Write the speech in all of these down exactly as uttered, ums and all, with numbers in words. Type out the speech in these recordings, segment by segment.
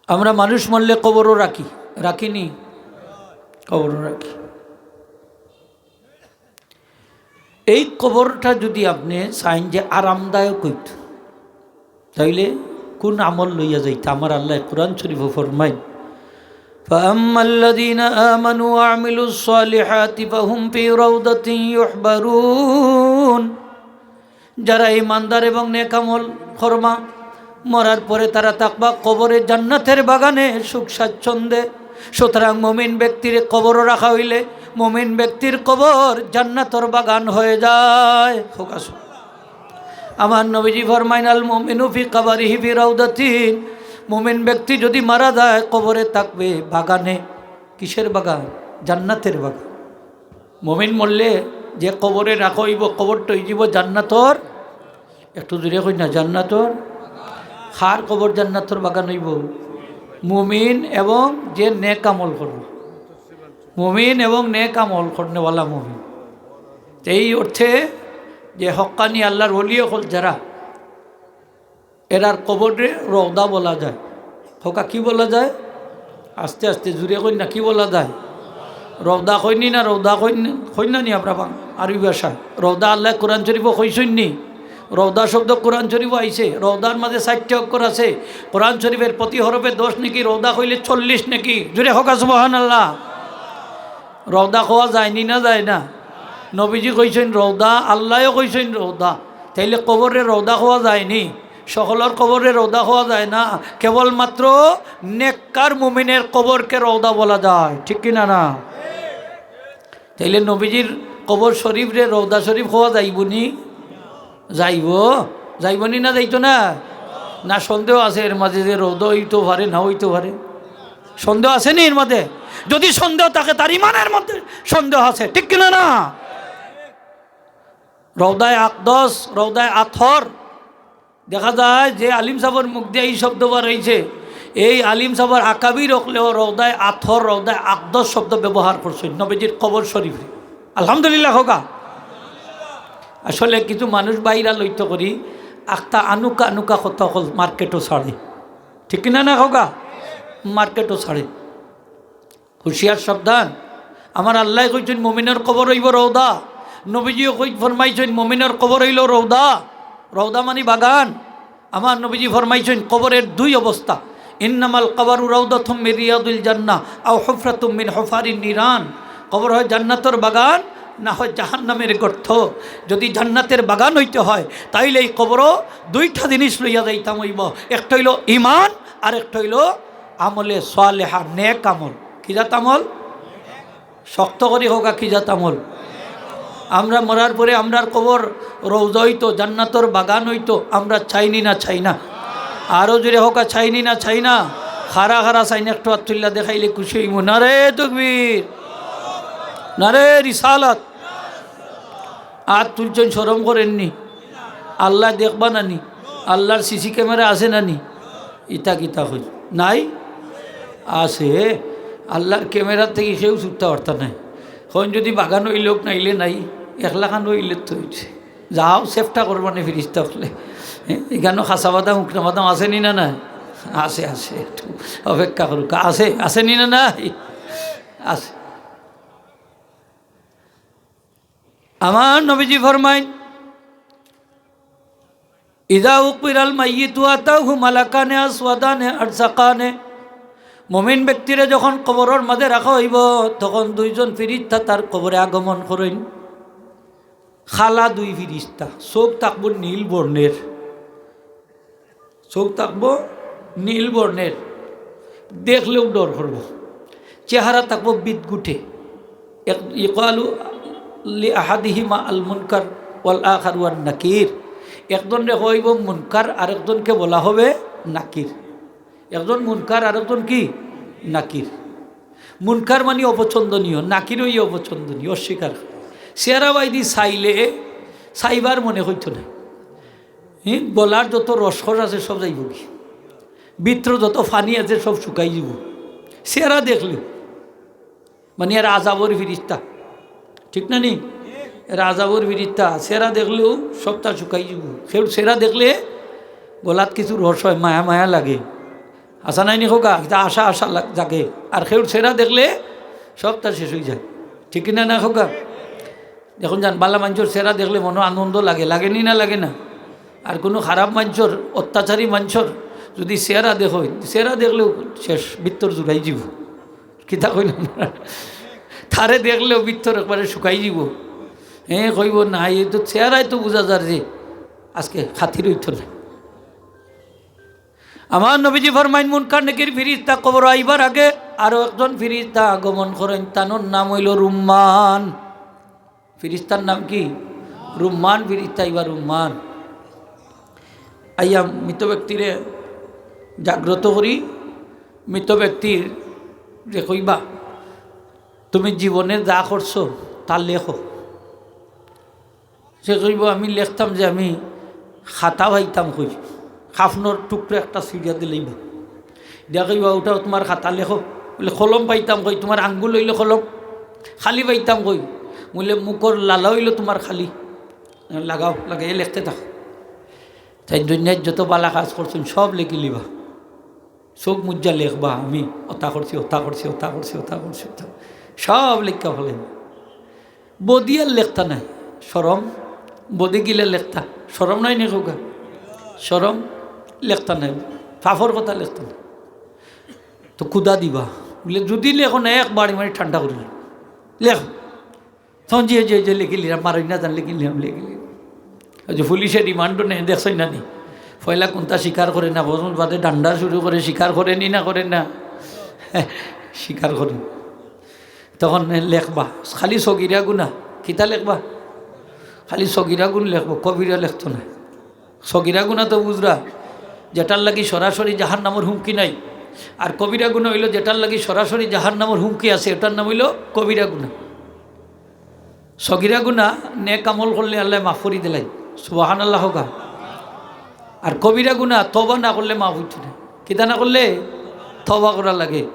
আমরা মানুষ মরলে কবরও রাখি, রাখি নি? কবরও রাখি। এই কবরটা যুদি আপনে চাইন যে আরামদায়ক অইতো, তাইলে কুন আমল লইয়া যাইতা? আমার আল্লায় কুরআন শরিফো ফরমাইন, فأما الذين آمنوا وعملوا الصالحات فهم في روضة يحبرون। যারা ইমানদার এবং নেক আমল করবা, মরার পরে তারা থাকবা কবরে জান্নাতের বাগানে সুখ স্বাচ্ছন্দ্যে। সুতরাং মুমিন ব্যক্তির কবরও রাখা অইলে মুমিন ব্যক্তির কবর জান্নাতর বাগান হয়ে যায়। কউক্কা সুবহানাল্লাহ। আমার নবীজি ফরমাইন, المؤمن في قبره في روضة। মুমিন ব্যক্তি যুদি মারা যায়, কবরে থাকবে বাগানে। কিসের বাগান? জান্নাতের বাগান। মুমিন মরলে যে কবরে রাখা অইবো, কবরটা অইযিবো জান্নাতর, একটু জুরে কইন না, জান্নাতর। কার কবর জান্নাতর বাগান অইবো? মুমিন এবং যে নেক আমল করবো, মুমিন এবং নেক আমল করনেওয়ালা মুমিন। এই অর্থে যে হক্কানি আল্লার ওলি অকল যারা, এরার কবররে রওদা বলা যায়। কউক্কা কি বলা যায়? আস্তে আস্তে জুরে কইন না, কি বলা যায়? রওদা কইন নি না, রওদা কইন, কইন না নি আমরা বাং-, আরবি ভাষায়? রওদা আল্লায় কুরআন শরিফো কইছইন নি? রওদা শব্দ কুরআন শরিফো আইছে। রওদার মাঝে ষাইটটা অক্ষর আছে। কুরআন শরিফের প্রতি হরফে দশ নেকি, রওদা কইলে চল্লিশ নেকি। জুরে কউক্কা সুবহানাল্লাহ। রওদা কওয়া যায় নি না যায় না? নবীজি কইছইন রওদা, আল্লায়ও কইছইন রওদা। তাইলে কবররে রওদা কওয়া যায় নি? সকলর কবররে রওদা কওয়া যায় না, কেবলমাত্র নেককার মুমিনের কবরকে রওদা বলা যায়, ঠিক কি না না? তাইলে নবীজির কবর শরিফরে রওদা শরিফ কওয়া যাইবো নি? যাইবো, যাইবো নি না যাইতো না? না সন্দেহ আছে এর মাঝে যে রওদা অইতো পারে, না অইতো পারে? সন্দেহ আছে নি এর মাঝে? যুদি সন্দেহ থাকে তার ইমানের মধ্যে সন্দেহ আছে, ঠিক কি না না? রওদায়ে আকদস, রওদায়ে আতহর, দেখা যায় যে আলিম সাবর মুখ দিয়া এই শব্দ বার অইছে, এই আলিম সাবর আকাবির অকলেও রওদায়ে আতহর, রওদায়ে আকদস শব্দ ব্যবহার করছইন নবীজির কবর শরিফরে। আলহামদুলিল্লাহ কউক্কা। আসলে কিছু মানুষ বাইরা লইতো করি আখতা আনুকা আনুকা কথা অকল মার্কেটো ছাড়ে, ঠিক কি না না কউক্কা? মার্কেটো ছাড়ে। হুঁশিয়ার সাবধান। আমার আল্লায় কইছইন মুমিনর কবর অইবো রওদা। নবীজিও কই ফরমাইছইন মুমিনর কবর অইলো রওদা। রওদা মানি বাগান। আমার নবীজি ফরমাইছইন কবরের দুই অবস্থা, إنما القبر روضة من رياض الجنة أو حفرة من حفر النيران। কবর হয় জান্নাতর বাগান, না হয় জাহান্নামের গর্ত। যুদি জান্নাতের বাগান অইতে হয়, তাইলে এই কবরও দুইটা জিনিস লইয়া যাইতাম অইবো, একটা অইলো ইমান আর একটা অইলো আমলে সালেহা, নেক আমল। কি জাত আমল? শক্ত করি কউক্কা, কি জাত আমল? আমরা মরার পরে আমরার কবর রওজা অইতো, জান্নাতর বাগান অইতো, আমরা চাই নি না চাই না? আরো জুরে কউক্কা, চাই নি না চাই না? কারা কারা চাইন একটু আত তুলিয়া দেখাইলে খুশি অইমু। নারে তকবীর, নারে রিসালাত। আত তুলছইন, শরম করেন নি? আল্লায় দেখবা না নি? আল্লার সিসি ক্যামেরা আছে না নি? ইতা কিতা কই? নাই? আছে। আল্লার ক্যামেরা থাকি কেউ ছুটতা পারতা নায়। কইন যুদি বাগান অইলোক নাইলে নাই, একলাখান অইলে তো অইছে। যাও, চেষ্টা করবা নে ফিরিস্তা অকলে। হ্যাঁ, ইখানো খাসা বাদাম, হুকনা বাদাম আছে নি না নাই? আছে, আছে। একটু অপেক্ষা করুক। আছে, আছে নি না নাই? আছে। আমার নবীজি ফরমাইন, إذا أقبر الميت أتاه ملكان أسودان عرجقان। মুমিন ব্যক্তিরে যখন কবরর মাঝে রাখা অইবো, তখন দুইজন ফিরিস্তা তার কবরে আগমন করইন। কালা দুই ফিরিস্তা, চউখ থাকবো নীল বর্ণের, চউখ থাকবো নীল বর্ণের, দেখলেও ডর করবো। চেহারা থাকবো বিদঘুটে। এক, يقال لأحدهما المنكر والآخر هو النكير। একজনরে কওয়া অইবো মুনকার, আরেকজনকে বলা হবে নাকির। একজন মুনকার, আরেকজন কি? নাকির। মুনকার মানি অপছন্দনীয়, নাকির অইয়া অপছন্দনীয়, অস্বীকার। চেহারা বাইদি চাইলে চাইবার মনে অইতো না। হি, গলার যত রসকস আছে সব যাইবোগি, ভিতর যত পানি আছে সব শুকাই যাইবো। চেহারা দেখলে মানি এরা আজাবর ফিরিস্তা, ঠিক না নি? এরা আজাবর ফিরিস্তা। চেহারা দেখলেও সবটা শুকাই যাইবো। কেউ চেহারা দেখলে গলাত কিছু রস হয়, মায়া মায়া লাগে। আশা নাই নি খোকা, ইতা আশা আশা লাগ-, জাগে। আর কেউর চেহারা দেখলে সবতা শেষ অইযায়, ঠিক কিনা না খোকা? এখন যান, বালা মানষর চেহারা দেখলে মনো আনন্দ লাগে, লাগে নি না লাগে না? আর কুনু খারাপ মানষর, অত্যাচারী মানষর যুদি চেহারা দেখো, চেহারা দেখলেও শেষ, ভিতর জুড়াই যিবো। কিতা কইলাম? তারে দেখলেও ভিতর একবারে শুকাই যিবো। হে কইবো, "না, এই তো চেহারায় তো বুঝা যার যে আজকে খাতির অইতো না।" আমার নবীজি ফরমাইন, মুনকার নকির ফিরিস্তা কবর আইবার আগে আরো একজন ফিরিস্তা আগমন করইন, তানর নাম অইলো রুম্মান। ফিরিস্তার নাম কি? রুম্মান ফিরিস্তা আইবা, রুম্মান। আইয়া মৃত ব্যক্তিরে জাগ্রত করি, মৃত ব্যক্তিরে কইবা, "তুমি জীবনে যা করছো, তা লেখো।" সে কইবো, "আমি লেখতাম যে আমি খাতা পাইতাম কই, কাফনর টুকরা একটা ছিড়িয়া দিলাইবা।" দিয়া কইবা, "উঠাও তুমার খাতা লেখো।" বুলে, "কলম পাইতাম কই, তুমার আঙ্গুল অইলো কলম, খালি পাইতাম কই?" বুলে, "মুখর লালা অইলো তুমার খালি, লাগাও, লাগাইয়া লেখতে থাকো।" তাইন দুনিয়াত যত বালা কাজ করছইন সব লেখিলিবা। চউখ মুজিয়া লেখবা, "আমি অতা করছি, অতা করছি, অতা করছি, অতা করছি, অতা।" সব লেখিয়া ফালাইবা। বদিয়ার লেখতা নায়, শরম, বদি গিলা লেখতা, শরম নাই নি খোকা? শরম, লেখতা নায়, পাপর কথা লেখতা নায়। তো কুদা দিবা, বুলে, "যুদি লেখো না, একবারে মানে ঠান্ডা করি লেখ।" তখন যে, যে, যে লেখিলিলাম, মারই না জান, লেখিলিলাম, লেখিলিলাম। ওই যে পুলিশে রিমান্ডও নেয়, দেখছইন না নি? পয়লা কুন্তা স্বীকার করে না, বরং বাদে ডান্ডা শুরু করে, স্বীকার করে নি না করে না? স্বীকার করে। তখন লেখবা, খালি সগিরা গুনা। কিতা লেখবা? খালি সগিরা গুন লেখবো, কবিরা লেখতো না। সগিরা গুনা তো বুঝরা, যেটার লাগি সরাসরি জাহান্নামর হুমকি নাই। আর কবিরা গুনা অইলো যেটার লাগি সরাসরি জাহান্নামর হুমকি আছে, ওটার নাম অইলো কবিরা গুনা। সগিরা গুনা নেক আমল করলে আল্লায় মাফ করি দিলাইন, সুবহানাল্লাহ কউক্কা। আর কবিরা গুনা তওবা না করলে মাফ অইতো না। কিতা না করলে? তওবা করা লাগে।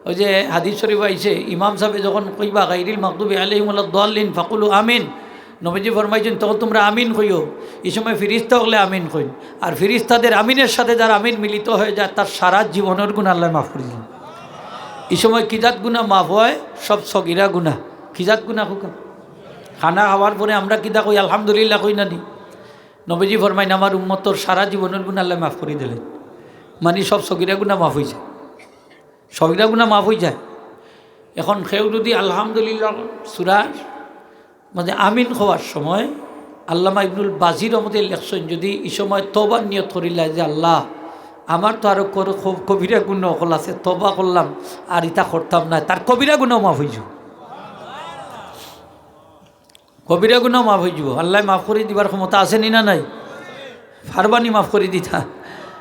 ওই যে হাদিস শরীফ আইছে, ইমাম সাহেবে যখন কইবা, "গাইরিল মাগদুবি আলাইহিম ওয়ালাদ দাল্লিন ফাকুলু আমিন", নবীজি ফরমাইছইন, "তখন তুমরা আমিন কইও।" এই সময় ফিরিস্তা অকলে আমিন কইন। আর ফিরিস্তাদের আমিনের সাথে যার আমিন মিলিত হয়ে যায়, তার সারা জীবনর গুনা আল্লায় মাফ করি দিন। এই সময় কি জাত গুনা মাফ হয়? সব সগিরা গুনা। কি জাত গুনা কউক্কা? খানা খাওয়ার পরে আমরা কিতা কই? আলহামদুলিল্লাহ কই না নি? নবীজি ফরমাইন, "আমার উম্মতর সারা জীবনর গুনা আল্লায় মাফ করি দিলাইন।" মানে সব সগিরা গুনা মাফ অইযায়, সগিরা গুনা মাফ অইযায়। এখন কেউ যুদি আলহামদুলিল্লাহ সূরার মাঝে আমিন কওয়ার সময় আল্লামা ইবনুল বাজি রহমতুল্লাহ লেখছইন, যুদি ই সময় তওবার নিয়ত করিলায় যে, "আল্লাহ, আমার তো আরো কর-, ক-, কবিরা গুনা অকল আছে, তওবা করলাম, আর ইতা করতাম না", তার কবিরা গুনাও মাফ অইযিবো। কবিরা গুনাও মাফ অইযিবো। আল্লায় মাফ করি দিবার ক্ষমতা আছে নি না নাই? পারবা নি মাফ করি দিতা?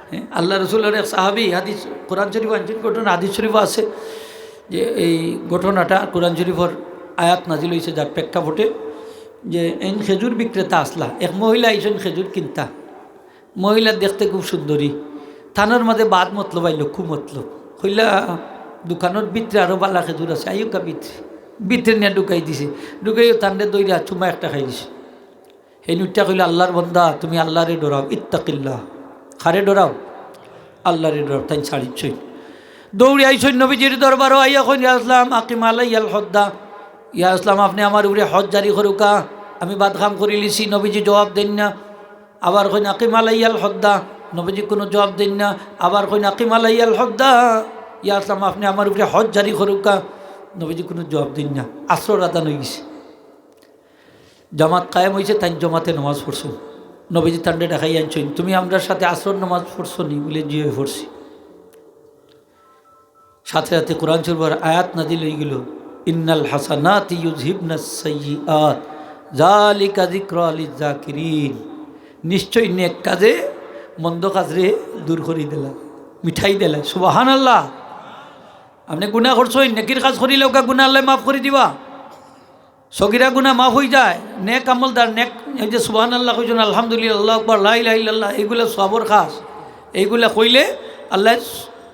হ্যাঁ, আল্লাহ রসুলর এক সাহাবী, হাদিস, কোরআন শরীফ আনছইন, ঘটনা হাদিস শরীফ আছে, যে এই ঘটনাটা কোরআন শরীফর আয়াত নাজিল অইছে, যার প্রেক্ষাপটে যে এইন খেজুর বিক্রেতা আছলা, এক মহিলা আইছইন খেজুর কিনতা। মহিলা দেখতে খুব সুন্দরী, তানর মাঝে বাদ মতলব আইলো, কু মতলব। কইলা, "দোকানর ভিতরে আরো বালা খেজুর আছে, আইউক্কা ভিতরে।" ভিতরে নিয়া ঢুকাই দিছে, ঢুকাইয়া তানরে ধইরা চুমা একটা খাই দিছে। হেইন উঠিয়া কইলা, "আল্লাহর বান্দা, তুমি আল্লাহরে ডরাও, ইত্তাকিল্লাহ।" কারে ডরাও? আল্লাহরে ডরাও। তাইন ছাড়িছইন, দৌড়ি আইছইন নবীজির দরবারো, আইয়া কইন, "ইয়া রাসুলাল্লাহ, আকিম আলাইয়াল হদ্দা।" "ইয়া রাসুলাল্লাহ, আপনে আমার উপরে হদ জারি করউক্কা, আমি বাদ কাম করিলিছি।" নবীজি জবাব দেইন না। আবার কইন, "আকিম আলাইয়াল হদ্দা।" নবীজি কুনু জবাব দেইন না। আবার কইন, "আকিম আলাইয়াল হদ্দা।" "ইয়া রাসুলাল্লাহ, আপনে আমার উপরে হদ জারি করউক্কা।" নবীজি কুনু জবাব দেইন না। আসরর আজান অইগেছে, জামাত কায়েম অইছে, তাইন জমাতে নামাজ পড়ছইন। নবীজি তানরে ডাকাইয়া আনছইন, "তুমি আমরার সাথে আসরর নামাজ পড়ছো নি?" বুলে, "জি অয়, পড়ছি।" সাথে সাথে কোরআন শরীফর আয়াত নাজিল অইগেলো, "ইন্নাল হাসানাতি ইউযহিবনাস সাইয়্যিআত, যালিকা যিকরা লিয জাকিরিন।" নিশ্চয় নেক কাজে মন্দ কাজরে দূর করি দিলা, মিটাই দিলা। সুবহানাল্লাহ। আপনে গুনা করছইন, নেকির কাজ করিলে অউক্কা গুনা আল্লায় মাফ করি দিবা। সগিরা গুনা মাফ অইযায়, নেক আমলদার, নেক, এই যে সুবহানাল্লাহ কইছইন, আলহামদুলিল্লাহ, আল্লাহু আকবার, লা ইলাহা ইল্লাল্লাহ, এইগুলা সওয়াবর কাজ। এইগুলা কইলে আল্লায়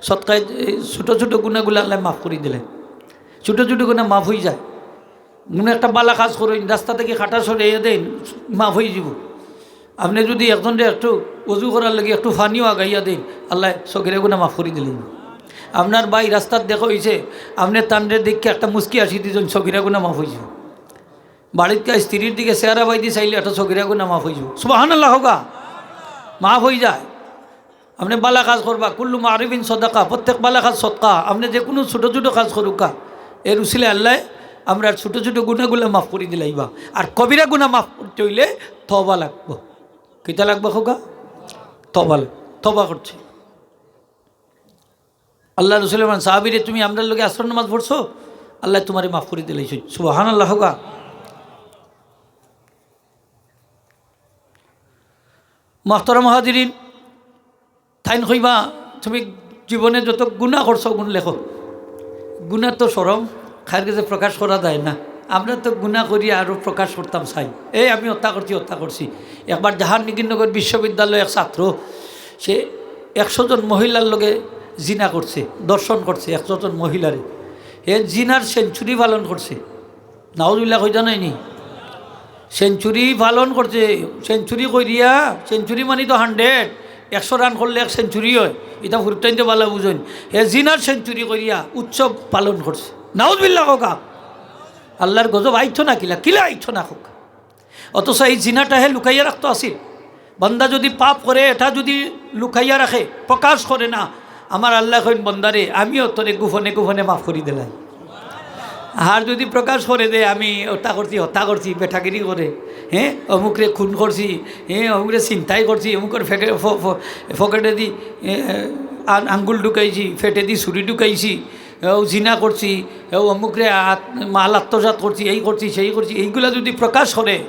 সদকায়, এই ছোট ছোট গুনাগুলা আল্লায় মাফ করি দিলাইন। ছোট ছোট গুনা মাফ অইযায়। মনে একটা বালা কাজ করইন, রাস্তা থাকি কাটা সরাইয়া দেইন, মাফ অইযিবো। আপনে যুদি একজনরে একটু অজু করার লাগি একটু পানিও আগাইয়া দেইন, আল্লায় সগিরা গুনা মাফ করি দিলাইন। আপনার ভাই রাস্তাত দেখা অইছে, আপনে তানরে দেখিয়া একটা মুস্কি হাসি দিছইন, সগিরা গুনা মাফ অইযিবো। বাড়িত গিয়া স্ত্রীর দিকে চেহারা বাইদি চাইলে একটা সগিরা গুনা মাফ অইযিবো। সুবহানাল্লাহ কউক্কা, মাফ অইযায়। আপনে বালা কাজ করবা, কুল্লু মারুফিন সদাকা, প্রত্যেক বালা কাজ সদকা। আপনে যেকুনু ছোট ছোট কাজ করউক্কা, এর উছিলায় আল্লায় আমরার ছোট ছোট গুনাগুলা মাফ করি দিলাইবা। আর কবিরা গুনা মাফ করতে অইলে তওবা লাগবো। কিতা লাগবো কউক্কা? তওবা লাগ-, তওবা করতে। আল্লার রসুলে বলইন, "সাহাবীরে, তুমি আমরার লগে আসরর নামাজ পড়ছো, আল্লায় তুমারে মাফ করি দিলাইছইন।" সুবহানাল্লাহ কউক্কা। মুহতারাম হাজিরিন, তাইন কইবা, "তুমি জীবনে যত গুনা করছো, গুন লেখো।" গুনা তো শরম, কার গেছে প্রকাশ করা যায় না। আমরা তো গুনা করি আরো প্রকাশ করতাম চাই, "এই আমি অতা করছি, অতা করছি।" একবার জাহাঙ্গীরনগর বিশ্ববিদ্যালয়ে এক ছাত্র, সে একশো জন মহিলার লগে জিনা করছে, ধর্ষণ করছে একশো জন মহিলারে। হে জিনার সেঞ্চুরি পালন করছে। নাউজুবিল্লাহ কইতা নায় নি? সেঞ্চুরি পালন করছে, সেঞ্চুরি করিয়া, সেঞ্চুরি মানি তো হান্ড্রেড, একশো রান করলে এক সেঞ্চুরি অয়, ইতা ফুরুতাইন্তে বালা বুঝইন। হে জিনার সেঞ্চুরি করিয়া উৎসব পালন করছে। নাউজুবিল্লাহ কউক্কা। আল্লার গজব আইতো না কিলা, কিলা আইতো না কউক্কা। অথচ এই জিনাটা হে লুকাইয়া রাখতো আছিল। বান্দা যুদি পাপ করে, এটা যুদি লুকাইয়া রাখে, প্রকাশ করে না, আমার আল্লায় কইন, "বন্দারে, আমিও তোরে গোপনে গোপনে মাফ করি দিলাই।" আর যুদি প্রকাশ করে দে, "আমি অতা করছি, হতা করছি", বেটাগিরি করে, হ্যাঁ, "অমুকরে খুন করছি, হ্যাঁ, অমুকরে ছিনতাই করছি, অমুকর ফেকে-, ফ-, ফ-, ফকেটেদি, এ, আ-, আঙ্গুল ঢুকাইছি, ফেটেদি ছুরি ঢুকাইছি, এও জিনা করছি, এও অমুকরে আত-, মাল আত্মসাৎ করছি, এই করছি, সেই করছি", এইগুলা যুদি প্রকাশ করে,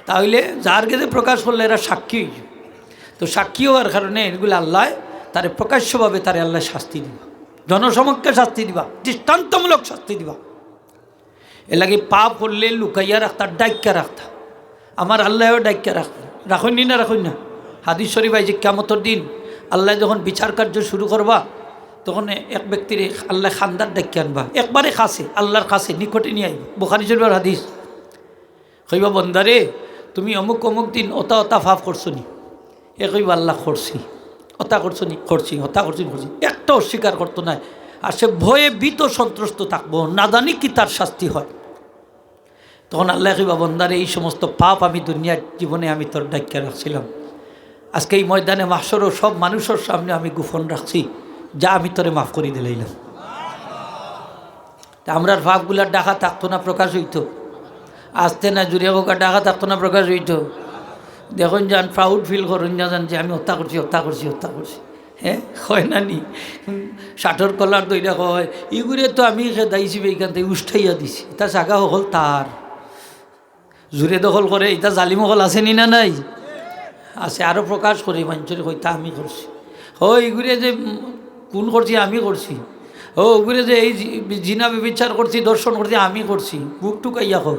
তাইলে যার গেছে প্রকাশ করলে এরা সাক্ষী অইযিবো। তো সাক্ষী অওয়ার কারণে এগুলা আল্লায় তারে প্রকাশ্যভাবে তারে আল্লায় শাস্তি দিবা, জনসমক্ষে শাস্তি দিবা, দৃষ্টান্তমূলক শাস্তি দিবা। এরলাগি পাপ করলে লুকাইয়া রাখতা, ডাকিয়া রাখতা। আমার আল্লায়ও ডাকিয়া রাখইন, রাখইন নি না, রাখইন না? হাদিস শরিফ আইছে, কিয়ামতর দিন আল্লায় যখন বিচার কার্য শুরু করবা, তখন এক ব্যক্তিরে আল্লায় কান্দাত ডাকিয়া আনবা, একবারে কাছে, আল্লার কাছে, নিকটে নিয়া আইবা। বুখারী শরিফর হাদিস। কইবা, "বন্দারে, তুমি অমুক অমুক দিন অতা অতা পাপ করছো নি?" এ কইবা, "আল্লাহ, করছি।" "অতা করছো নি?" "করছি।" "অতা করছো নি?" "করছি।" একটা অস্বীকার করতো নায়। আর সে ভয়ে ভীত সন্ত্রস্ত থাকবো, না জানি কিতার শাস্তি হয়। তখন আল্লায় কইবা, "বন্দারে, এই সমস্ত পাপ আমি দুনিয়ার জীবনে আমি তোর ডাকিয়া রাখছিলাম, আজকে এই ময়দানে মাহশরও সব মানুষর সামনে আমি গোপন রাখছি, যা আমি তোরে মাফ করি দিলাইলাম।" তে আমরার পাপগুলা ডাকা থাকতো না, প্রকাশ অইতো? আস্তে না জুরে কউক্কা, ডাকা থাকতো না, প্রকাশ অইতো? দেখইন যান, proud feel করইন যান যে আমি অতা করছি, অতা করছি, অতা করছি। হ্যাঁ, কয় না নি? শার্টর কলার ধইরা কয়, "ইগুরে তো আমি খেদাইছি, বেইখান থাকি উঠাইয়া দিছি, ইতা জাগা হকল তার।" জুরে দখল করে, ইতা জালিম হকল আছে নি না নাই? আছে, আরো প্রকাশ করে মানষরে কইতা আমি করছি। ও, ইগুরে যে, উম, খুন করছি আমি করছি। ও, ওগুরে যে এই জি-, জিনা ব্যভিচার করছি, ধর্ষণ করছি আমি করছি। বুক টুকাইয়া কও।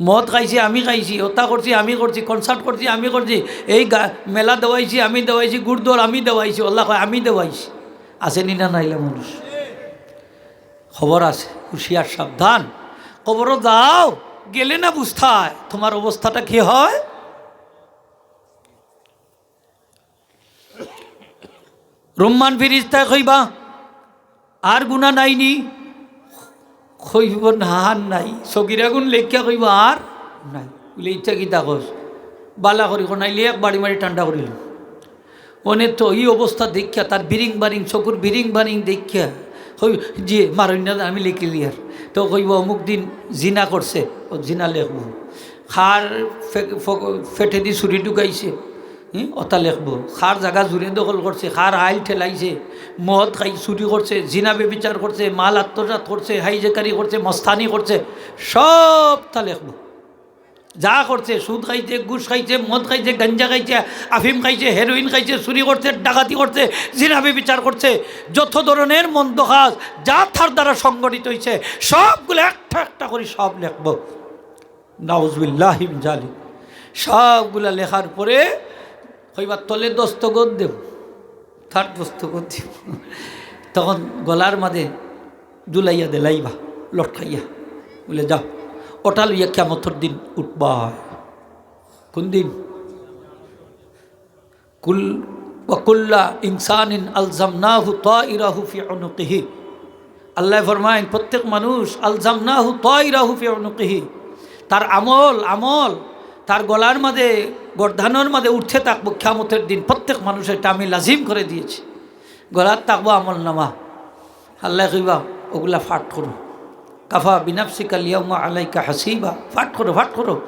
মদ খাইছি আমি খাইছি, অতা করছি আমি করছি, concert করছি আমি করছি, এই গা-, মেলা দেওয়াইছি আমি দেওয়াইছি, গুড়দৌড় আমি দেওয়াইছি, আল্লাহ কয় আমি দেওয়াইছি। আছে নি না নাইলা মানুষ? খবর আছে, হুঁশিয়ার সাবধান। কবরো যাও, গেলে না বুঝতায় তুমার অবস্থাটা কি হয়। রুম্মান ফিরিস্তায় কইবা, "আর গুনা নাই নি?" কইবো, "না, আর নাই।" সগিরা গুন লেখিয়া কইবো, "আর নাই।" বুলে, "ইতা কিতা কস?" বালা করি কনাইলে এক বাড়ি মারি ঠান্ডা করিল। অনে তো ই অবস্থা দেখিয়া, তার বিরিং বারিং, চকুর বিরিং বারিং দেখিয়া, কই, "জি, মারইন না, আমি লেখিলিয়ার।" তো কইবো, "অমুক দিন জিনা করছে", ও জিনা লেখবো। খার ফে-, ফ-, ফেটেদি ছুরি ঢুকাইছে, হুম, অতা লেখবো। খার জাগা জুরে দখল করছে, খার আইল ঠেলাইছে, মদ খাই চুরি করছে, জিনা ব্যভিচার করছে, মাল আত্মসাৎ করছে, হাইজেকারি করছে, মস্তানি করছে, সবতা লেখবো। যা করছে, সুদ খাইছে, ঘুষ খাইছে, মদ খাইছে, গাঞ্জা খাইছে, আফিম খাইছে, হেরোইন খাইছে, চুরি করছে, ডাকাতি করছে, জিনা ব্যভিচার করছে, যত ধরনের মন্দ কাজ যা তার দ্বারা সংগঠিত হইছে, সবগুলা একটা একটা করি সব লেখবো। নাউজুবিল্লাহি মিন জালিক। সবগুলা লেখার পরে কইবা, "তলে দস্তখত দেও।" তার দস্তখত দেও। তখন গলার মাঝে ঝুলাইয়া দিলাইবা, লটকাইয়া। বুলে, "যাও, অটা লইয়া কিয়ামতর দিন উঠবা।" কোন দিন? কুল, وكل إنسان ألزمناه طائره في عنقه। আল্লায় ফরমাইন, প্রত্যেক মানুষ, আলজামনাহু তাইরাহু ফি উনুকিহি, তার আমল, আমল তার গলার মাঝে, গর্দানর মাঝে উঠতে থাকবো কিয়ামতের দিন। প্রত্যেক মানুষের এটা আমি লাজিম করে দিয়েছি। গলাত থাকবো আমল নামা। আল্লায় কইবা, "ওগুলা পাঠ করো।" "কাফা বিনাফসিকাল ইয়াউমা আলাইকা হাসিবা।" পাঠ করো, পাঠ করো।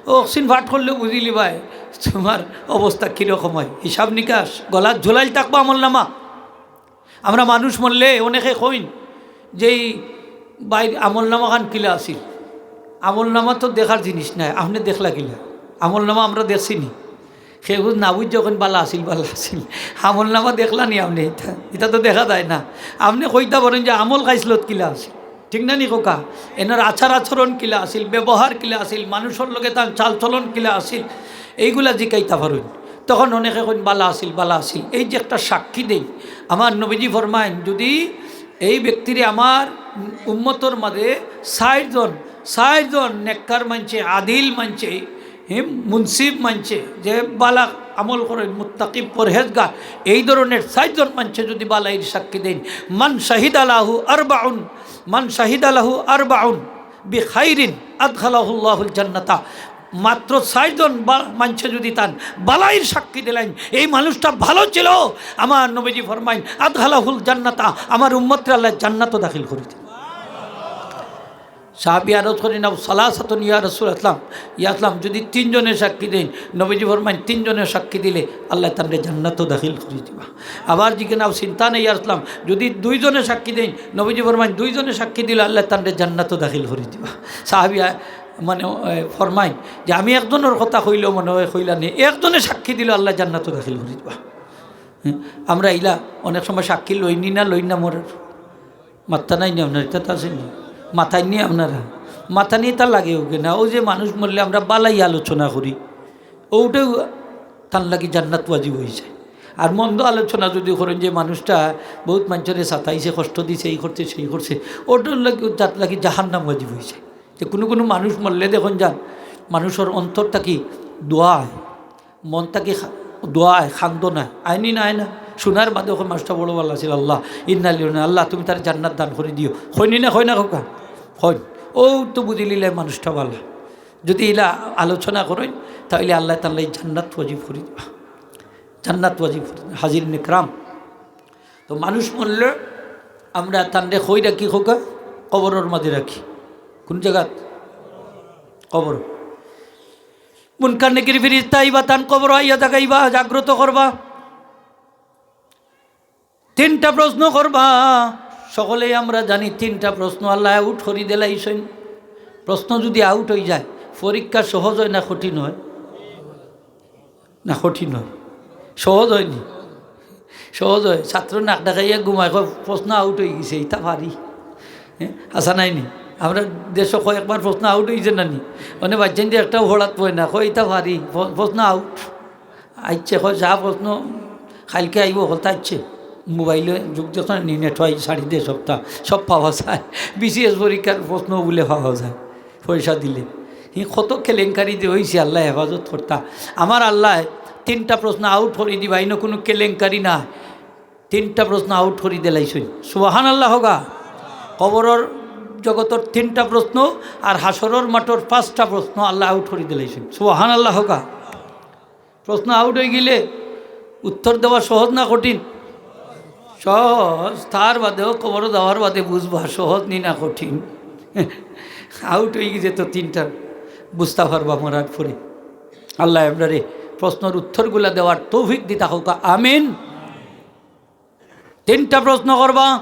অউ অকসিন পাঠ করলে বুঝিলিবায় তুমার অবস্থা কিরকম অয়। হিসাব নিকাশ, গলাত ঝুলাইল থাকবো আমল নামা। আমরা মানুষ মরলে অনেকে কইন যে, "ই ভাইর আমল নামা খান কিলা আছিল?" আমল নামা তো দেখার জিনিস নায়, আপনে দেখলা কিলা? আমল নামা আমরা দেখছি নি? কেউ না বুঝে কইন, "বালা আছিল, বালা আছিল।" আমল নামা দেখলা নি আপনে? ইটা, ইটা তো দেখা যায় না। আপনে কইতা পারইন যে আমল খাইছলত কিলা আছিল, ঠিক না নি কউক্কা? এনর আচার আচরণ কিলা আছিল, ব্যবহার কিলা আছিল, মানুষর লগে তান চালচলন কিলা আছিল, এইগুলা জিকাইতা পারইন। তখন অনেকে কইন, "বালা আছিল, বালা আছিল।" এই যে একটা সাক্ষী দেই, আমার নবীজি ফরমাইন, যদি এই ব্যক্তিরে আমার উম্মতর মাঝে চাইরজন, চাইরজন নেককার মানষে, আদিল মানষে, হে, মুনসিফ মানষে, যে বালা আমল করইন, মুত্তাকি পরহেজগার, এই ধরনের চাইরজন মানষে যদি বালাইর সাক্ষী দেইন, মান শাহিদা লাহু আরবাউন, মান শাহিদা লাহু আরবাউন বিখাইরিন আদখালাহুল্লাহুল জান্নাতা। মাত্র চাইরজন বা-, মানষে যদি তান বালাইর সাক্ষী দিলাইন, এই মানুষটা ভালো ছিল, আমার নবীজি ফরমাইন, "আদখালাহুল জান্নাতা", আমার উম্মতরে আল্লায় জান্নাতো দাখিল করি দিবা। সাহাবী আরজ করিন, "আও সালাসাতুন ইয়া রাসূল আসলাম, ইয়া আসলাম, যদি তিনজনে সাক্ষী দেইন?" নবীজি ফরমাইন, "তিনজনে সাক্ষী দিলে আল্লায় তানরে জান্নাতো দাখিল করি দিবা।" আবার জিকাইন, "আও সিনতানে ইয়া আসলাম, যদি দুইজনে সাক্ষী দেইন?" নবীজি ফরমাইন, "দুইজনে সাক্ষী দিলে আল্লায় তানরে জান্নাতো দাখিল করি দিবা।" সাহাবী আ-, মানে, এ, ফরমাইন যে, "আমি একজনর কথা কইলেও মনে অয় কইলা নি, একজনে সাক্ষী দিলে আল্লায় জান্নাতো দাখিল করি দিবা।" হুম, আমরা ইলা অনেক সময় সাক্ষী লইনি না, লই না মরার। মাত্তা নাই নি আপনার, ইটা তো আছে নি? মাতাইন নি আপনারা? মাতানি ইতা লাগে অউকে না। অউ যে মানুষ মরলে আমরা বালাই আলোচনা করি, অউটাউ তান লাগি জান্নাত ওয়াজিব অইযায়। আর মন্দ আলোচনা যদি করইন যে মানুষটা বউত মানষরে সাতাইছে, কষ্ট দিছে, এই করছে, সেই করছে, অউটার লাগি, তার লাগি জাহান্নাম ওয়াজিব অইযায়। যে কুনু কুনু মানুষ মরলে দেখইন যান, মানুষর অন্তর থাকি দোয়া অয়, মন থাকি খা-, দোয়া অয়, কান্দন অয়, অয় নি না, অয় না? হুনার বাদে কয়, "মানুষটা বড় বালা আছিল, আল্লাহ, ইন্না লিল্লাহি ওয়া ইন্না ইলাইহি রাজিউন, আল্লাহ, তুমি তারে জান্নাত দান করি দিও।" কইন নি না, কয় না কউক্কা? কইন। অউ তো বুঝিলিলায় মানুষটা বালা। যদি ইলা আলোচনা করইন, তাইলে আল্লায় তানরে জান্নাত ওয়াজিব করি দিবা। জান্নাত ওয়াজিব করি দিবা। হাজিরিন ইকরাম, তো মানুষ মরলে আমরা তানরে কই রাখি কউক্কা? কবরর মাঝে রাখি। কুন জাগাত? কবর। মুনকার নেকির ফিরিস্তা আইবা, তান কবর আইয়া জাগাইবা, জাগ্রত করবা। তিনটা প্রশ্ন করবা। সকলেই আমরা জানি তিনটা প্রশ্ন আল্লায় আউট করি দিলাইছইন। প্রশ্ন যদি আউট অইযায়, পরীক্ষা সহজ অয় না কঠিন অয়? না, কঠিন অয়। সহজ অয় নি? সহজ অয়। ছাত্র নাক ডাকাইয়া ঘুমায়, কয়, "প্রশ্ন আউট অইগেছে, ইতা পারি।" হ্যাঁ, হাছা নায় নি? আমরার দেশো কয় একবার প্রশ্ন আউট অইযায় না নি? মানে বাচ্চাইন্তে একটাও পড়াত পায় না, কয়, "ইতা পারি, প্র-, প্রশ্ন আউট।" আইচ্ছে, কয়, "যা প্রশ্ন কাইলকে আইবো, হকলতা আইচ্ছে।" মোবাইলো যুগ দেখছো না নি, নেট অয়, ছাড়ি দেয় সবতা, সব পাওয়া যায়। বিসিএস পরীক্ষার প্রশ্ন বুলে পাওয়া যায়। পয়সা দিলে। হি কত কেলেঙ্কারি যে অইছে, আল্লায় হেফাজত করতা। আমার আল্লায় তিনটা প্রশ্ন আউট করি দিবা, ইনো কুনু কেলেঙ্কারি না। তিনটা প্রশ্ন আউট করি দিলাইছইন। সুবহানাল্লাহ কউক্কা। কবরর জগতর তিনটা প্রশ্ন আর হাশরর মাঠর পাঁচটা প্রশ্ন আল্লায় আউট করি দিলাইছইন। সুবহানাল্লাহ কউক্কা। প্রশ্ন আউট অইগেলে উত্তর দেওয়া সহজ না কঠিন? সহজ। তার বাদেও কবরো যাওয়ার বাদে বুঝবা সহজ নি না কঠিন। আউট অইগেছে তো তিনটা, বুঝতা পারবা মরার পরে। আল্লায় আমরারে প্রশ্নর উত্তরগুলা দেওয়ার তৌফিক দিতা কউক্কা, আমিন। তিনটা প্রশ্ন করবা।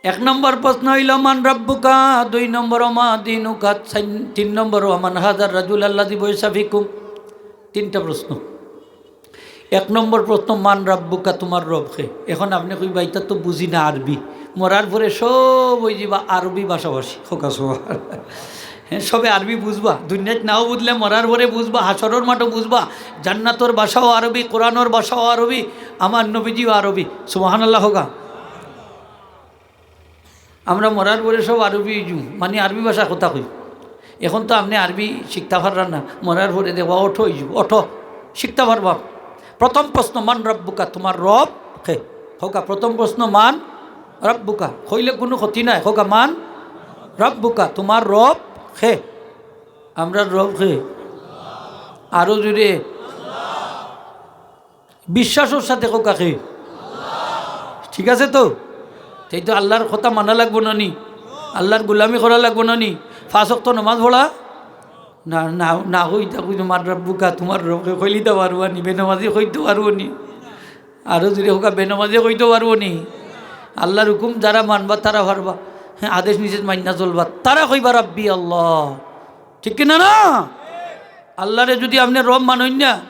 এক নম্বর প্রশ্ন অইলো, "মান রাব্বুকা?" দুই নম্বর, "ওয়া মা দীনুকা?" চাইর-, তিন নম্বর, "ওয়া মান হাযার রাজুল আল্লাযী বুইসা ফিকুম?" তিনটা প্রশ্ন। এক নম্বর প্রশ্ন, "মান রাব্বুকা?" তুমার রব কে? এখন আপনে কইবা, "ইতা তো বুঝি না আরবি।" মরার পরে সব অইযিবা আরবি ভাষাভাষী। কউক্কা সুবহানাল্লাহ। হ্যাঁ, সবে আরবি বুঝবা, দুনিয়াত নাও বুঝলে মরার পরে বুঝবা, হাশরর মাঠো বুঝবা। জান্নাতর ভাষাও আরবি, কোরআনর ভাষাও আরবি, আমার নবীজিও আরবি। সুবহানাল্লাহ কউক্কা। আমরা মরার পরে সব আরবি অইযিমু, মানে আরবি ভাষা কথা কই। এখন তো আপনে আরবি শিখতা পাররা না, মরার পরে দেখবা অটো অইযিবো, অটো শিখতা পারবা। প্রথম প্রশ্ন, "মান রাব্বুকা?" তোমার রব কে? কউক্কা, প্রথম প্রশ্ন, "মান রাব্বুকা?" কইলে কুনু ক্ষতি নাই। কউক্কা, "মান রাব্বুকা?" তোমার রব কে? আমরার রব কে? আরো জোরে। বিশ্বাসর সাথে কউক্কা কে? ঠিক আছে তো? তাইলে তো আল্লার কথা মানা লাগবো না নি? আল্লার গোলামি করা লাগবো না নি? পাঁচ ওয়াক্ত নামাজ পড়া? না, না, না কইতা কইতো, "মান রাব্বুকা?" তোমার রব কে? কইলিতা পারবা নি? বেনমাজি কইতো পারবো নি? আরো জোরে কউক্কা, বেনমাজি কইতো পারবো নি? আল্লার হুকুম যারা মানবা তারা পারবা। হ্যাঁ, আদেশ নিষেধ মাইন্না চলবা, তারা কইবা, "রাব্বি আল্লাহ।" ঠিক কি না, না? আল্লারে যুদি আপনে রব মানইন না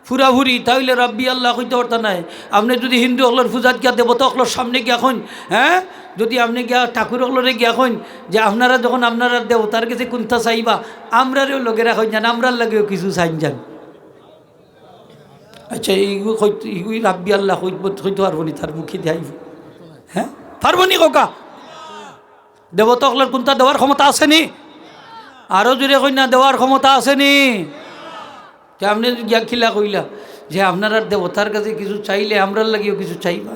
পুরাপুরি, তা অইলে রাব্বি আল্লাহ কইতা পারতা নায়। আপনে যুদি হিন্দু অকলর পূজাত গিয়া, দেবতা অকলর সামনে গিয়া কইন, হ্যাঁ, যুদি আপনে গিয়া ঠাকুর অকলরে গিয়া কইন যে, "আপনারা যখন আপনারার দেবতার গেছে কুন্তা চাইবা, আমরারেও লগে রাখইন যান, আমরার লাগিও কিছু চাইন যান।" আচ্ছা, এইগু কইত-, এইগু রাব্বি আল্লাহ কইত-, কইতো পারবো নি, তার মুখে দিয়া আইবো? হ্যাঁ, পারবো নি কউক্কা? দেবতা অকলর কুন্তা দেওয়ার ক্ষমতা আছে নি? আরো জোরে কইন না, দেওয়ার ক্ষমতা আছে নি? তে আপনে গিয়া কিলা কইলা যে আপনারার দেবতার গেছে কিছু চাইলে আমরার লাগিও কিছু চাইবা?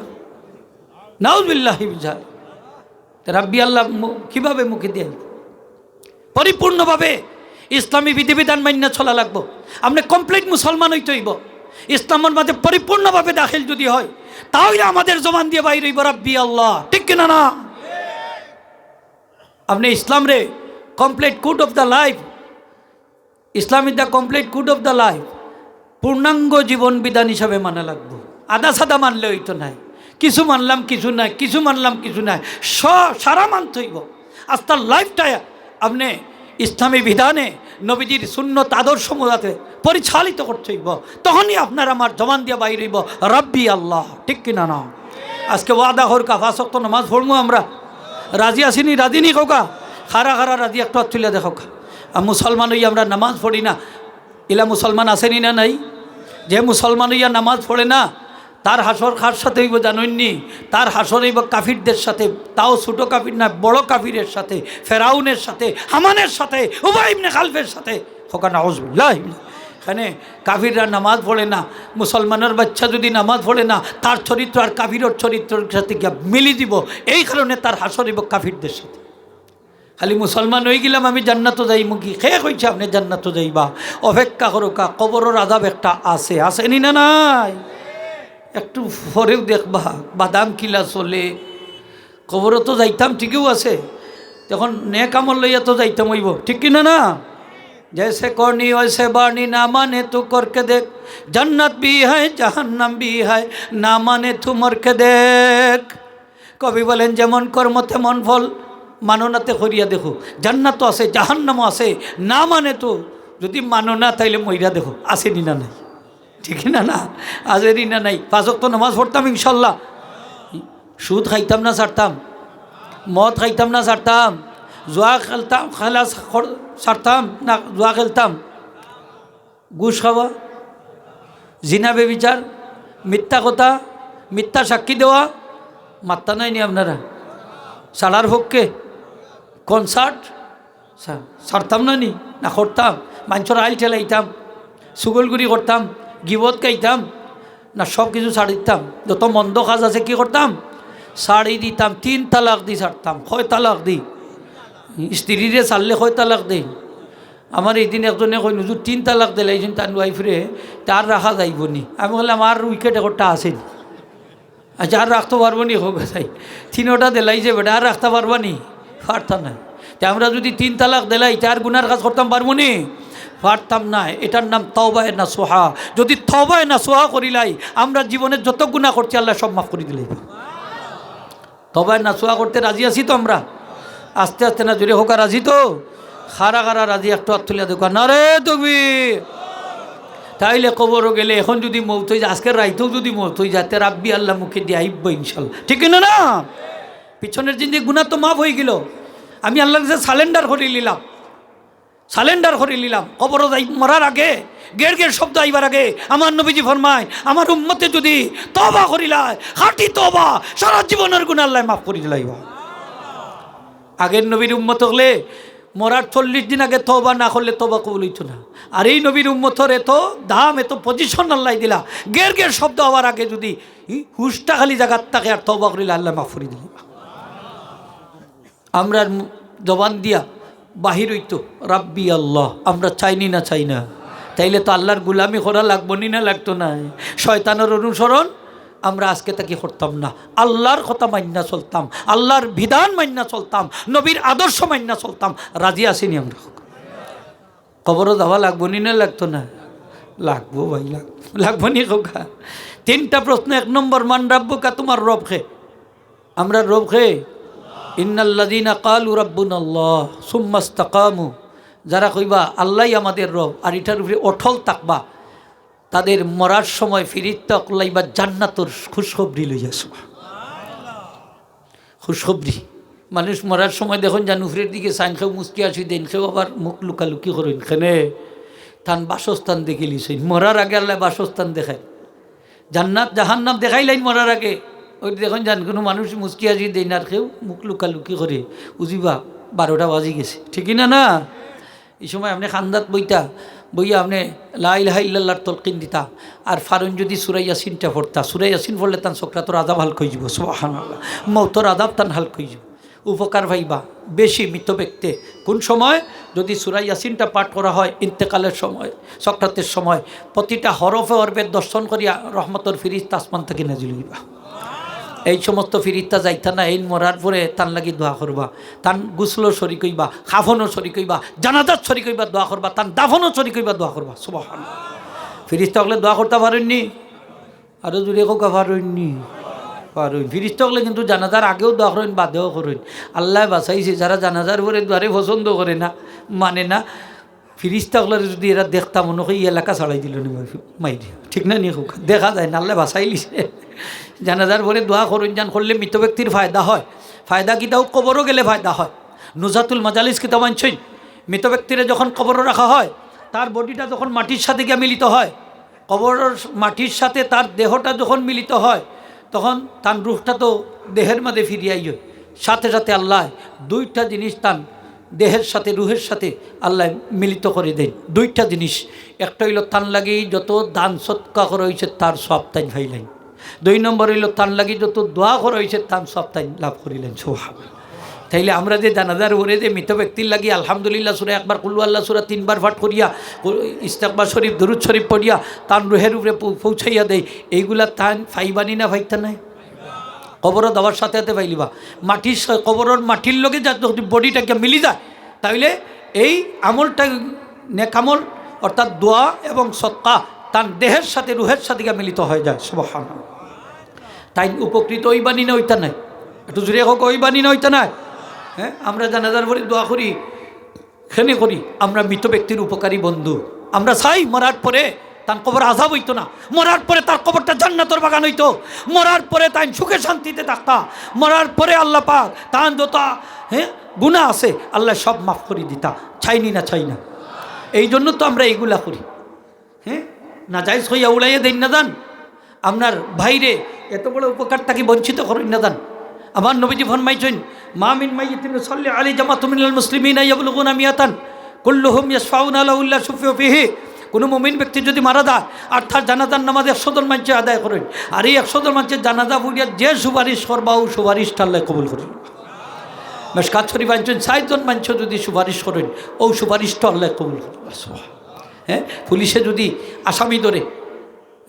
নাউজুবিল্লাহি মিন জালিক। তে রাব্বি আল্লাহ মু-, কিভাবে মুখে দিয়া আইবো? পরিপূর্ণভাবে ইসলামী বিধিবিধান মাইন্না চলা লাগবো। আপনে complete মুসলমান অইতে অইবো। ইসলামর মাঝে পরিপূর্ণভাবে দাখিল যুদি হয়, তা অইলে আমাদের জবান দিয়া বাইর অইবো, "রাব্বি আল্লাহ।" ঠিক কি না, না? আপনে ইসলামরে complete code of the life, Islam is the complete code of the life, পূর্ণাঙ্গ জীবন বিধান হিসাবে মানা লাগবো। আধা সাদা মানলে অইতো নায়। কিছু মানলাম, কিছু নাই, কিছু মানলাম, কিছু নাই, স-, সারা মানতে অইবো। আস্তা lifeটা আপনে ইসলামী বিধানে, নবীজির সুন্নত আদর্শ মোতাবেক পরিচালিত করতে অইবো। তখনই আপনার আমার জবান দিয়া বাইর অইবো, "রাব্বি আল্লাহ।" ঠিক কি না, না? আজকে ওয়াদা করউক্কা, পাঁচ ওয়াক্ত নামাজ পড়মু আমরা। রাজি আছি নি, রাজি নি কউক্কা? কারা কারা রাজি একটু আত তুলিয়া দেখউক্কা। আর মুসলমান অইয়া আমরা নামাজ পড়ি না, ইলা মুসলমান আছে নি না নাই? যে মুসলমান অইয়া নামাজ পড়ে না, তার হাশর কার সাথে অইবো জানইন নি? তার হাশর অইবো কাফিরদের সাথে, তাও ছোট কাফির না, বড় কাফিরের সাথে, ফেরাউনের সাথে, হামানের সাথে, উবাই ইবনে খালফের সাথে। কউক্কা নাউজুবিল্লাহ। এখানে কাফিররা নামাজ পড়ে না, মুসলমানর বাচ্চা যুদি নামাজ পড়ে না, তার চরিত্র আর কাফিরর চরিত্রর সাথে গিয়া মিলি দিবো। এই কারণে তার হাশর অইবো কাফিরদের সাথে। খালি মুসলমান অইগেলাম, আমি জান্নাতো যাইমু কি? কে কইছে আপনে জান্নাতো যাইবা? অপেক্ষা করউক্কা, কবরর আযাব একটা আছে, আছে নি না নাই? একটু পরেউ দেখবা, বাদাম কিলা চলে। কবরো তো যাইতাম, ঠিকউ আছে, তখন নেক আমল লইয়া তো যাইতাম অইবো, ঠিক কি না, না? "জেসে করনি ওইসে বারনি, না মানে তু করকে দেখ, জন্নত ভি হ্যায়, জাহান্নাম ভি হ্যায়, না মানে তু মরকে দেখ।" কবি বলেন, "যেমন কর্ম তেমন ফল, মানো না তে করিয়া দেখো, জান্নাতও আছে, জাহান্নামও আছে, না মানে তো, যুদি মানো না তাইলে মইরা দেখো, আছে নি না নাই?" ঠিক না, না? আছে নি না নাই? পাঁচ ওয়াক্ত নামাজ পড়তাম ইনশাল্লাহ। সুদ খাইতাম না ছাড়তাম, মদ খাইতাম না ছাড়তাম, জুয়া খেলতাম, খেলা ছাড়-, ছাড়তাম না, জুয়া খেলতাম, ঘুষ খাওয়া, জিনা ব্যভিচার, মিথ্যা কথা, মিথ্যা সাক্ষী দেওয়া, মাত্তা নাই নি আপনারা? ছাড়ার পক্ষে concert ছা-, ছাড়তাম না নি? না করতাম? মানষর আইল ঠেলাইতাম, চুগলখুরি করতাম, গিবত গাইতাম, না সব কিছু ছাড়ি দিতাম? যত মন্দ কাজ আছে কি করতাম? ছাড়ি দিতাম। তিন তালাক দি ছাড়তাম। কয় তালাক দি? স্ত্রীরে ছাড়লে কয় তালাক দেই? আমার এইদিন একজনে কইন, "হুজুর, তিন তালাক দিলাইছইন তান wife রে, তে আর রাখা যাইবো নি?" আমি কইলাম, "আর wicket একটা আছে নি?" আচ্ছা, আর রাখতো পারবো নি? কউক্কা চাই। তিনোটা দিলাইছে বেটা, আর রাখতা পারবা নি? পারতা নায়। তে আমরা যুদি তিন তালাক দিলাই, তে আর গুনার কাজ করতাম পারবো নি? পারতাম নায়। এটার নাম তওবায়ে নাসুহা। যুদি তওবায়ে নাসুহা করিলাই, আমরা জীবনে যত গুনা করছি, আল্লায় সব মাফ করি দিলাইবা। তওবায়ে নাসুহা করতে রাজি আছি তো আমরা? আস্তে আস্তে না, জোরে কউক্কা, রাজি তো? কারা কারা রাজি একটু আত তুলিয়া দেখউক্কা, নারায়ে তাকবীর। তাইলে কবরো গেলে এখন যুদি মউত অই যায়, আজকে রাইতেউ যুদি মউত অই যায়, তে রাব্বি আল্লাহ মুখে দিয়া আইবো ইনশাল্লাহ। ঠিক না, না? পিছনের জিন্দেগি গুনা তো মাফ অইগেলো। আমি আল্লার গেছে surrender করিলিলাম, surrender করিলিলাম। কবরো যাই, মরার আগে, গেড় গেড় শব্দ আইবার আগে আমার নবীজি ফরমাইন, আমার উম্মতে যুদি তওবা করিলায়, খাঁটি তওবা, সারা জীবনর গুনা আল্লায় মাফ করি দিলাইবা। আগের নবীর উম্মত অকলে মরার চল্লিশ দিন আগে তওবা না করলে তওবা কবুল অইতো না। আর এই নবীর উম্মতর এত দাম, এত পজিশন আল্লায় দিলা, গের গের শব্দ হওয়ার আগে যদি ই হুশটা খালি জাগাত থাকে আর তওবা করিলে আল্লায় মাফ করি দিলা। আমরার মু-, জবান দিয়া বাহির অইতো, "রাব্বি আল্লাহ।" আমরা চাইনি না, চাই না? তাইলে তো আল্লাহর গুলামি করা লাগবো নি না লাগতো না? শয়তানের অনুসরণ আমরা আজকে থাকি করতাম না, আল্লাহর কথা মাইন্না চলতাম, আল্লাহর বিধান মাইন্না চলতাম, নবীর আদর্শ মাইন্না চলতাম। রাজি আছি নি আমরা? কবরো যাওয়া লাগবো নি না লাগতো না? লাগবো ভাই, লাগ-, লাগবো নি কউক্কা? তিনটা প্রশ্ন। এক নম্বর, "মান রাব্বুকা?" তোমার রব কে? আমরার রব কে? "ইন্নাল্লাযীনা ক্বালু রাব্বুনাল্লাহ সুম্মাস্তাকামু।" যারা কইবা, "আল্লাহই আমাদের রব", আর ইটার উপরে অটল থাকবা, তাদের মরার সময় ফিরিস্তা অকলাইবা জান্নাতর খুশখবরি লইয়া। খুশখবরি। মানুষ মরার সময় দেখইন যান উপরের দিকে চাইন, কেউ মুচকি হাসি দেইন, কেউ আবার মুখ লুকালুকি করইন। কেনে? তান বাসস্থান দেখিলিছইন। মরার আগে আল্লায় বাসস্থান দেখাইন। জান্নাত জাহান্নাম দেখাইলাইন মরার আগে। ওই দেখইন যান কুনু মানুষ মুচকি হাসি দেইন আর কেউ মুখ লুকালুকি করে। বুঝিবা, বারোটা বাজি গেছে। ঠিক না, না? এই সময় আপনে কান্দাত বইতা, বইয়া আপনে লা ইলাহা ইল্লাল্লাহর তলকিন দিতা, আর ফারুন যদি সূরা ইয়াসিনটা পড়তা, সূরা ইয়াসিন পড়লে তান সকরাতর আযাব হালকা অইযিবো, সুবহানাল্লাহ, মউতর আযাব তান হালকা অইযিবো, উপকার পাইবা বেশি মৃত ব্যক্তি। কোন সময়? যদি সূরা ইয়াসিনটা পাঠ করা হয় ইন্তেকালের সময়, সকরাতের সময়, প্রতিটা হরফে হরফে দর্শন করিয়া রহমতর ফিরিস্তা আসমান থাকি নাজিল অইবা। এই সমস্ত ফিরিস্তা যাইতা না, এইন মরার পরে তান লাগি দোয়া করবা, তান গোসলর শরিক অইবা, কাফনর শরিক অইবা, জানাজাত শরিক অইবা, দোয়া করবা, তান দাফনর শরিক অইবা, দোয়া করবা। সুবহানাল্লাহ। ফিরিস্তা অকলে দোয়া করতা পারইন নি? আরো জোরে কউক্কা, পারইন নি? পারইন। ফিরিস্তা অকলে কিন্তু জানাজার আগেও দোয়া করইন, বাদেও করইন। আল্লায় বাঁচাইছে, যারা জানাজার পরে দোয়ারে পছন্দ করে না, মানে না, ফিরিস্তা অকলরে যদি এরা দেখতা, মনে হয় ই এলাকা ছাড়াই দিলো নি মাইরি। ঠিক না নি কউক্কা? দেখা যায় না, আল্লায় বাঁচাইলিছে। জানাজার পরে দোয়া করইন যান, করলে মৃত ব্যক্তির ফায়দা হয়। ফায়দা কিতা? কবরো গেলে ফায়দা হয়। নুজাতুল মাজালিস কিতাব আনছইন, মৃত ব্যক্তিরে যখন কবরো রাখা হয়, তার বডিটা যখন মাটির সাথে গিয়া মিলিত হয়, কবরর মাটির সাথে তার দেহটা যখন মিলিত হয়, তখন তান রুহটা তো দেহের মাঝে ফিরিয়া আইয়। সাথে সাথে আল্লায় দুইটা জিনিস তান দেহের সাথে, রুহের সাথে আল্লায় মিলিত করি দেইন। দুইটা জিনিস, একটা অইলো তান লাগি যত দান সদকা করা অইছে তার সওয়াব তাইন পাইলাইন। দুই নম্বর অইলো তান লাগি যত দোয়া করা অইছে তান সওয়াব তাইন লাভ করিলাইন। সুবহানাল্লাহ। তাইলে আমরা যে জানাজার পরে যে মৃত ব্যক্তির লাগি আলহামদুলিল্লাহ সূরা একবার, কুল হু আল্লাহ সূরা তিনবার পাঠ করিয়া, কু-, ইস্তেগফার শরিফ, দুরুদ শরিফ পড়িয়া তান রুহের উপরে পৌ-, পৌঁছাইয়া দেই, এইগুলা তান পাইবা নি না পাইতা নায়? কবরো যাওয়ার সাথে সাথে পাইলিবা। মাটির সা-, কবরর মাটির লগে যা যদি বডিটা গিয়া মিলি যায়, তাইলে এই আমলটা, নেক আমল, অর্থাৎ দোয়া এবং সদকা, তান দেহের সাথে রুহের সাথে গিয়া মিলিত হয়ে যায়। সুবহানাল্লাহ। তাইন উপকৃত অইবা নি না অইতা নায়? একটু জোরে কউক্কা, অইবা নি না অইতা নায়? হ্যাঁ, আমরা জানাজার পরে দোয়া করি, কেনে করি? আমরা মৃত ব্যক্তির উপকারী বন্ধু। আমরা চাই মরার পরে তান কবর আযাব অইতো না, মরার পরে তার কবরটা জান্নাতর বাগান অইতো, মরার পরে তাইন সুখে শান্তিতে থাকতা, মরার পরে আল্লাহ পাক তান যত, হ্যাঁ, গুনাহ আছে আল্লায় সব মাফ করি দিতা। চাই নি না, চাই না? এই জন্য তো আমরা এইগুলা করি। হ্যাঁ, নাজাইজ কইয়া উড়াইয়া দেইন না যান। আপনার ভাইরে এত বড় উপকার থাকি বঞ্চিত করইন না যান। আমার নবীজি ফরমাইছইন, "মা মিন মাইয়িতিন ইউসাল্লি আলাইহি জামাতুম মিনাল মুসলিমিনা ইয়াবলুগুনা মিয়াতান, কুল্লুহুম ইয়াশফাউনা লাহু ইল্লা শুফিউ ফিহি।" কোনো মুমিন ব্যক্তি যদি মারা যায় আর তার জানাজার নামাজ একশো জন মানষে আদায় করইন, আর এই একশো জন মানষে জানাজা পড়িয়া যে সুপারিশ করবা, অউ সুপারিশটা আল্লায় কবুল করইন। মেশকাত শরিফ আনছইন, ষাইট জন মানষে যদি সুপারিশ করইন, অউ সুপারিশটা আল্লায় কবুল করইন। হ্যাঁ, পুলিশে যদি আসামি ধরে,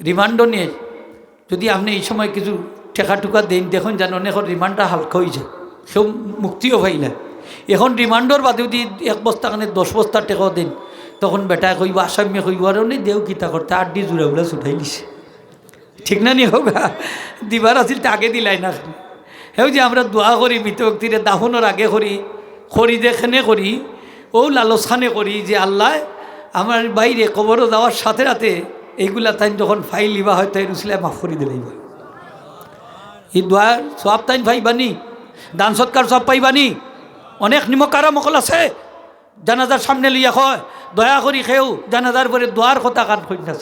রিমান্ডও নেয়, যদি আপনে এই সময় কিছু টেকা টুকা দেইন, দেখইন যান অনেকর রিমান্ডটা হালকা অইযায়, কেউ মুক্তিও পাইলা। এখন রিমান্ডর বাদে যদি এক বস্তা খানে দশ বস্তা টেকাও দেইন, তখন বেটায় কইবো, আসামিয়ে কইবো, "আরে অনে দেও কিতা করতে, আড্ডি জুড়া উড়া ছুটাইলিছে।" ঠিক না নি কউক্কা? দিবার আছিল তে আগে দিলায় না। হেউ যে আমরা দোয়া করি, মৃত ব্যক্তিরে দাফনর আগে করি, করি যে কেনে করি, অউ লালচ খানে করি যে আল্লায় আমার ভাইরে কবরো যাওয়ার সাথে সাথে এইগুলা তাইন যখন পাইলিবা হয়তো এর উসিলায় মাফ করি দিলাইবা। এই দোয়ার সওয়াব তাইন পাইবা নি, দান সদকার সওয়াব পাইবা নি। অনেক নিমকহারাম অকল আছে, জানাজার সামনে লইয়া কয়, "দয়া করি কেউ জানাজার পরে দোয়ার কথা কান কইন না।"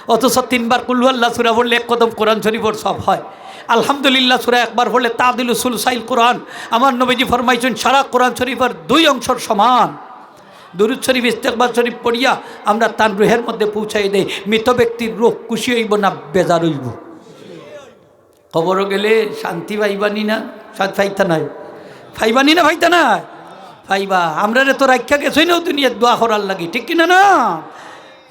অথচ তিনবার কুল হু আল্লাহ সূরা পড়লে এক কদম কোরআন শরিফর সওয়াব হয়। আলহামদুলিল্লাহ সূরা একবার পড়লে তাদিলু সুলুসাইল কোরআন। আমার নবীজি ফরমাইছইন, সারা কোরআন শরীফের দুই অংশর সমান। দুরূদ শরীফ, ইস্তেগফার শরীফ পড়িয়া আমরা তান রুহের মধ্যে পৌঁছাই দেই। মৃত ব্যক্তির রুহ খুশি অইবো না বেজার অইবো? কবরো গেলে শান্তি পাইবানি না? শান্তি পাইতা নায়? পাইবানি না পাইতা নায়? পাইবা। আমরারে তো রাখিয়া গেছইন অউ দুনিয়াত দোয়া করার লাগি, ঠিক কিনা না?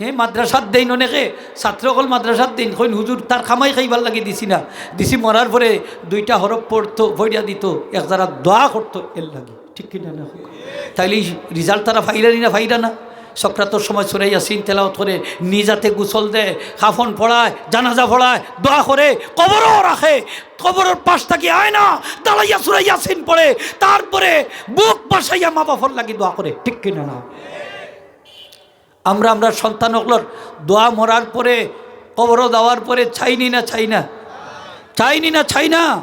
হে, মাদ্রাসাত দেইন অনেকে, ছাত্র অকল মাদ্রাসাত দেইন, কইন, "হুজুর, তার কামাই খাইবার লাগি দিছি না, দিছি মরার পরে দুইটা হরফ পড়তো, পড়িয়া দিতো, এক যারা দোয়া করতো এর লাগি।" ঠিক কিনা না? তাইলে ই result তারা পাইরা নি না পাইরা না? সকরাতর সময় সূরা ইয়াসিন তেলাওয়াত করে, নিজ হাতে গোসল দেয়, কাফন পড়ায়, জানাজা পড়ায়, দোয়া করে, কবরো রাখে, কবরর পাশ থাকি আয় না, দাঁড়াইয়া সূরা ইয়াসিন পড়ে, তারপরে বুক ভাসাইয়া মা বাপর লাগি দোয়া করে, ঠিক কিনা না? আমরা, আমরা সন্তান অকলর দোয়া মরার পরে, কবরো যাওয়ার পরে চাইনি না, চাই না? চাইনি না, চাই না?